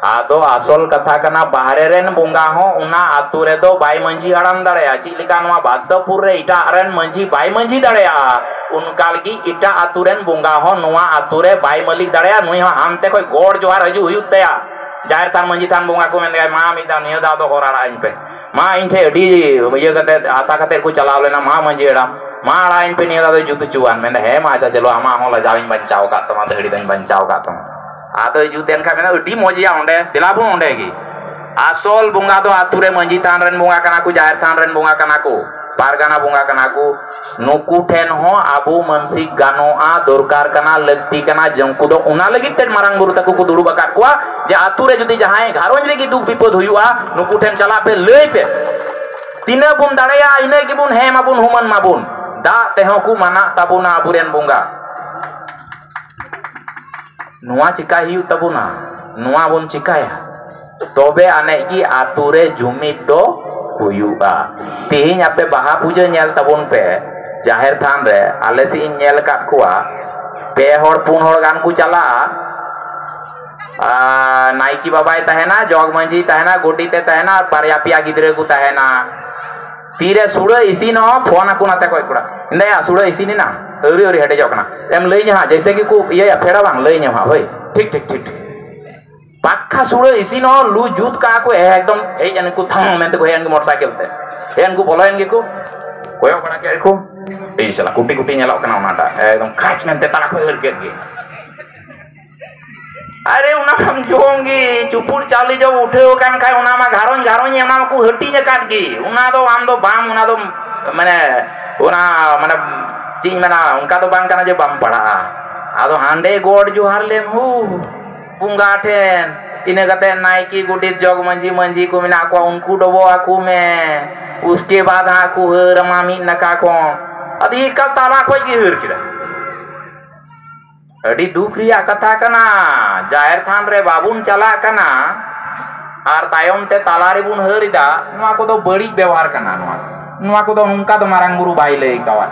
ᱟᱫᱚ ᱟᱥᱚᱞ ᱠᱟᱛᱷᱟ ᱠᱟᱱᱟ, ᱵᱟᱦᱨᱮ ᱨᱮᱱ ᱵᱚᱸᱜᱟ ᱦᱚᱸ ᱚᱱᱟ ᱟᱹᱛᱩ ᱨᱮᱫᱚ ᱵᱟᱭ ᱢᱟᱹᱡᱷᱤ ᱦᱟᱲᱟᱢ ᱫᱟᱲᱮᱭᱟᱜᱼᱟ᱾ ᱪᱮᱫ ᱞᱮᱠᱟ ᱱᱚᱣᱟ ᱵᱟᱥᱛᱚᱵᱯᱩᱨ ᱨᱮ ᱮᱴᱟᱜ ᱨᱮᱱ ᱢᱟᱹᱡᱷᱤ ᱵᱟᱭ ᱢᱟᱹᱡᱷᱤ ᱫᱟᱲᱮᱭᱟᱜᱼᱟ, ᱚᱱᱠᱟ ᱞᱟᱹᱜᱤᱫ ᱮᱴᱟᱜ ᱟᱹᱛᱩ ᱨᱮᱱ ᱵᱚᱸᱜᱟ ᱦᱚᱸ ᱱᱚᱣᱟ ᱟᱹᱛᱩ ᱨᱮ ᱵᱟᱭ ᱢᱟᱹᱞᱤᱠ ᱫᱟᱲᱮᱭᱟᱜᱼᱟ᱾ ᱱᱩᱭ ᱦᱚᱸ ᱦᱟᱱᱛᱮ ᱠᱷᱚᱱ ᱜᱚᱰ ᱡᱚᱦᱟᱨ ᱦᱤᱡᱩᱜ ᱦᱩᱭᱩᱜ ᱛᱟᱭᱟ᱾ ᱡᱟᱦᱮᱨ ᱛᱷᱟᱱ ᱢᱟᱹᱡᱷᱤ ᱛᱷᱟᱱ ᱵᱚᱸᱜᱟ ᱠᱚ ᱢᱮᱱ ᱜᱮᱭᱟ, "ᱢᱟ ᱢᱤᱫ ᱫᱷᱟᱣ ᱱᱤᱭᱟᱹ ᱫᱷᱟᱣ ᱫᱚ ᱦᱚᱨ ᱟᱲᱟᱜ ᱟᱹᱧ ᱯᱮ, ᱢᱟ ᱤᱧ ᱴᱷᱮᱱ ᱟᱹᱰᱤ ᱤᱭᱟᱹ ᱠᱟᱛᱮ, ᱟᱥᱟ ᱠᱟᱛᱮ ᱠᱚ ᱪᱟᱞᱟᱣ ᱞᱮᱱᱟ, ᱢᱟ ᱢᱟᱹᱡᱷᱤ ᱦᱟᱲᱟᱢ, ᱢᱟ ᱟᱲᱟᱜ ᱟᱹᱧ ᱯᱮ, ᱱᱤᱭᱟᱹ ᱫᱷᱟᱣ ᱫᱚ ᱡᱩᱛ ᱦᱚᱪᱚᱣᱟᱱ᱾" ᱢᱮᱱᱫᱟ, "ᱦᱮᱸ ᱢᱟ, ᱟᱪᱪᱷᱟ, ᱪᱚᱞᱚ, ᱟᱢᱟᱜ ᱦᱚᱸ ᱞᱟᱡᱟᱣ ᱤᱧ ᱵᱟᱧᱪᱟᱣ ᱟᱠᱟᱫ ᱛᱟᱢᱟ, ᱫᱟᱹᱦᱲᱤ ᱫᱚᱧ ᱵᱟᱧᱪᱟᱣ ᱟᱠᱟᱫ ᱛᱟᱢᱟ᱾" ᱟᱫᱚᱭ ᱡᱩᱛ ᱮᱱ ᱠᱷᱟᱱ ᱢᱮᱱᱫᱟ, "ᱟᱹᱰᱤ ᱢᱚᱡᱽ ᱭᱟ, ᱚᱸᱰᱮ ᱫᱮᱞᱟ ᱵᱚᱱ ᱚᱸᱰᱮ ᱜᱮ᱾ ᱟᱥᱚᱞ ᱵᱚᱸᱜᱟ ᱫᱚ ᱟᱹᱛᱩ ᱨᱮ ᱢᱟᱹᱡᱷᱤ ᱛᱷᱟᱱ ᱨᱮᱱ ᱵᱚᱸᱜᱟ ᱠᱟᱱᱟ ᱠᱚ, ᱡᱟᱦᱮᱨ ᱛᱷᱟᱱ ᱨᱮᱱ ᱵᱚᱸᱜᱟ ᱠᱟᱱᱟ ᱠᱚ, ᱯᱟᱨᱜᱟᱱᱟ ᱵᱚᱸᱜᱟ ᱠᱟᱱᱟ ᱠᱚ, ᱱᱩᱠᱩ ᱴᱷᱮᱱ ᱦᱚᱸ ᱟᱵᱚ ᱢᱟᱹᱱᱥᱤᱠ ᱜᱟᱱᱚᱜᱼᱟ, ᱫᱚᱨᱠᱟᱨ ᱠᱟᱱᱟ, ᱞᱟᱹᱠᱛᱤ ᱠᱟᱱᱟ᱾ ᱡᱚᱝᱠᱩ ᱫᱚ ᱚᱱᱟ ᱞᱟᱹᱜᱤᱫ ᱛᱮ ᱢᱟᱨᱟᱝ ᱵᱩᱨᱩ ᱛᱟᱠᱚ ᱠᱚ ᱫᱩᱲᱩᱵ ᱟᱠᱟᱫ ᱠᱚᱣᱟ ᱡᱮ ᱟᱹᱛᱩ ᱨᱮ ᱡᱩᱫᱤ ᱡᱟᱦᱟᱸᱭ ᱜᱷᱟᱨᱚᱸᱡᱽ ᱨᱮᱜᱮ ᱫᱩᱠ ᱵᱤᱯᱚᱫ ᱦᱩᱭᱩᱜᱼᱟ, ᱱᱩᱠᱩ ᱴᱷᱮᱱ ᱪᱟᱞᱟᱜ ᱯᱮ, ᱞᱟᱹᱭ ᱯᱮ᱾ ᱛᱤᱱᱟᱹᱜ ᱵᱚᱱ ᱫᱟᱲᱮᱭᱟᱜᱼᱟ, ᱤᱱᱟᱹᱜ ᱜᱮᱵᱚᱱ ᱦᱮᱢ ᱟᱵᱚᱱ, ᱦᱩᱢᱟᱹᱱ ᱢᱟᱵᱚᱱ᱾ ᱫᱟᱜ ᱛᱮᱦᱚᱸ ᱠᱚ ᱢᱟᱱᱟᱜ ᱛᱟᱵᱚᱱᱟ ᱟᱵᱚᱨᱮᱱ ᱵᱚᱸᱜᱟ, ᱱᱚᱣᱟ ᱪᱤᱠᱟᱭ ᱦᱩᱭᱩᱜ ᱛᱟᱵᱚᱱᱟ, ᱱᱚᱣᱟ ᱵᱚᱱ ᱪᱤᱠᱟᱭᱟ, ᱛᱚᱵᱮ ᱟᱹᱱᱤᱡ ᱜᱮ ᱟᱹᱛᱩ ᱨᱮ ᱡᱩᱢᱤᱫ ᱫᱚ ᱦᱩᱭᱩᱜᱼᱟ᱾ ᱛᱮᱦᱮᱧ ᱟᱯᱮ ᱵᱟᱦᱟ ᱯᱩᱡᱟᱹ ᱧᱮᱞ ᱛᱟᱵᱚᱱ ᱯᱮ, ᱡᱟᱦᱮᱨ ᱛᱷᱟᱱ ᱨᱮ ᱟᱞᱮ ᱥᱮᱫ ᱤᱧ ᱧᱮᱞ ᱟᱠᱟᱫ ᱠᱚᱣᱟ, ᱯᱮ ᱦᱚᱲ ᱯᱩᱱ ᱦᱚᱲ ᱜᱟᱱ ᱠᱚ ᱪᱟᱞᱟᱜᱼᱟ᱾ ᱟᱨ ᱱᱟᱭᱠᱮ ᱵᱟᱵᱟᱭ ᱛᱟᱦᱮᱱᱟ, ᱡᱚᱜᱽ ᱢᱟᱹᱡᱷᱤᱭ ᱛᱟᱦᱮᱱᱟ, ᱜᱚᱰᱮᱛ ᱮ ᱛᱟᱦᱮᱱᱟ, ᱟᱨ ᱵᱟᱨᱭᱟ ᱯᱮᱭᱟ ᱜᱤᱫᱽᱨᱟᱹ ᱠᱚ ᱛᱟᱦᱮᱱᱟ᱾ ᱛᱤᱨᱮ ᱥᱩᱲᱟᱹ ᱤᱥᱤᱱᱚᱜᱼᱟ, ᱯᱷᱳᱱ ᱟᱠᱚ ᱱᱟᱛᱮ ᱠᱷᱚᱡ ᱠᱚᱲᱟ, "ᱮᱸᱫᱟᱭᱟ, ᱥᱩᱲᱟᱹ ᱤᱥᱤᱱ ᱮᱱᱟ?" "ᱟᱹᱣᱨᱤ, ᱟᱹᱣᱨᱤ, ᱦᱮᱰᱮᱡᱚᱜ ᱠᱟᱱᱟ᱾" ᱮᱢ ᱞᱟᱹᱭ ᱧᱟ ᱦᱟᱸᱜ, ᱡᱮᱭᱥᱮ ᱜᱮᱠᱚ ᱤᱭᱟᱹᱭᱟ, ᱯᱷᱮᱰᱟ ᱵᱟᱝ, ᱞᱟᱹᱭ ᱧᱟᱢ ᱦᱟᱸᱜ, ᱦᱳᱭ, ᱴᱷᱤᱠ, ᱴᱷᱤᱠ, ᱴᱷᱤᱠ, ᱴᱷᱤᱠ᱾ ᱯᱟᱠᱠᱷᱟ ᱥᱩᱲᱟᱹ ᱤᱥᱤᱱ ᱦᱚᱸ ᱞᱩ ᱡᱩᱛ ᱠᱟᱜᱼᱟ ᱠᱚ, ᱮᱠᱫᱚᱢ ᱦᱮᱡ ᱮᱱ ᱜᱮᱠᱚ, ᱛᱷᱟᱝ ᱢᱮᱱᱛᱮ ᱠᱚ ᱦᱮᱡ ᱮᱱ ᱜᱮ ᱢᱚᱴᱚᱨ ᱥᱟᱭᱠᱮᱞ ᱛᱮ᱾ ᱦᱮᱡ ᱮᱱ ᱠᱚ, ᱵᱚᱞᱚᱭᱮᱱ ᱜᱮᱠᱚ, ᱠᱚᱭᱚᱜ ᱵᱟᱲᱟ ᱠᱮᱫ ᱜᱮᱠᱚ, ᱮᱭ ᱥᱟᱞᱟ ᱠᱩᱴᱤ ᱠᱩᱴᱤ ᱧᱮᱞᱚᱜ ᱠᱟᱱᱟ ᱚᱱᱟᱴᱟᱜ, ᱮᱠᱫᱚᱢ ᱠᱷᱟᱪ ᱢᱮᱱᱛᱮ ᱛᱟᱲᱟ ᱠᱚ ᱦᱟᱹᱨ ᱠᱮᱫ ᱜᱮ᱾ ᱟᱨᱮ, ᱚᱱᱟ ᱢᱟᱢ ᱡᱚᱢ ᱜᱮ, ᱪᱩᱯᱩᱫ ᱪᱟᱣᱞᱮ ᱡᱚᱢ ᱩᱴᱷᱟᱹᱣ ᱟᱠᱟᱱ ᱠᱷᱟᱡ, ᱚᱱᱟ ᱢᱟ ᱜᱷᱟᱨᱚᱸᱡᱽ ᱜᱷᱟᱨᱚᱸᱡᱽ ᱚᱱᱟ ᱢᱟᱠᱚ ᱦᱟᱹᱴᱤᱧ ᱟᱠᱟᱫ ᱜᱮ᱾ ᱚᱱᱟ ᱫᱚ ᱟᱢ ᱫᱚ ᱵᱟᱢ, ᱚᱱᱟ ᱫᱚ ᱢᱟᱱᱮ, ᱚᱱᱟ ᱢᱟᱱᱮ ᱪᱮᱫ ᱤᱧ ᱢᱮᱱᱟ, ᱚᱱᱠᱟ ᱫᱚ ᱵᱟᱝ ᱠᱟᱱᱟ ᱡᱮ ᱵᱟᱢ ᱯᱟᱲᱟᱜᱼᱟ᱾ ᱟᱫᱚ ᱦᱟᱸᱰᱮ ᱜᱚᱰ ᱡᱚᱦᱟᱨ ᱞᱮᱢ ᱦᱳ ᱵᱚᱸᱜᱟ ᱴᱷᱮᱱ, ᱤᱱᱟᱹ ᱠᱟᱛᱮ ᱱᱟᱭᱠᱮ, ᱜᱚᱰᱮᱛ, ᱡᱚᱜᱽ ᱢᱟᱹᱡᱷᱤ, ᱢᱟᱹᱡᱷᱤ ᱠᱚ ᱢᱮᱱᱟᱜ ᱠᱚᱣᱟ, ᱩᱱᱠᱩ ᱰᱚᱵᱚᱜ ᱟᱠᱚ ᱢᱮ᱾ ᱩᱥᱠᱮ ᱵᱟᱫ ᱦᱟᱸᱜ ᱠᱚ ᱦᱟᱹᱨ ᱟᱢᱟ ᱢᱤᱫ ᱱᱟᱠᱷᱟ ᱠᱷᱚᱱ᱾ ᱟᱫᱚ ᱮᱠᱟᱞ ᱛᱟᱞᱟ ᱠᱷᱚᱡ ᱜᱮ ᱦᱟᱹᱨ ᱠᱮᱫᱟ᱾ ᱟᱹᱰᱤ ᱫᱩᱠ ᱨᱮᱭᱟᱜ ᱠᱟᱛᱷᱟ ᱠᱟᱱᱟ᱾ ᱡᱟᱦᱮᱨ ᱛᱷᱟᱱ ᱨᱮ ᱵᱟᱵᱚᱱ ᱪᱟᱞᱟᱜ ᱠᱟᱱᱟ ᱟᱨ ᱛᱟᱭᱚᱢ ᱛᱮ ᱛᱟᱞᱟ ᱨᱮᱵᱚᱱ ᱦᱟᱹᱨ ᱮᱫᱟ, ᱱᱚᱣᱟ ᱠᱚᱫᱚ ᱵᱟᱹᱲᱤᱡ ᱵᱮᱣᱦᱟᱨ ᱠᱟᱱᱟ᱾ ᱱᱚᱣᱟ, ᱱᱚᱣᱟ ᱠᱚᱫᱚ ᱱᱚᱝᱠᱟ ᱫᱚ ᱢᱟᱨᱟᱝ ᱵᱩᱨᱩ ᱵᱟᱭ ᱞᱟᱹᱭ ᱠᱟᱣᱟᱫ᱾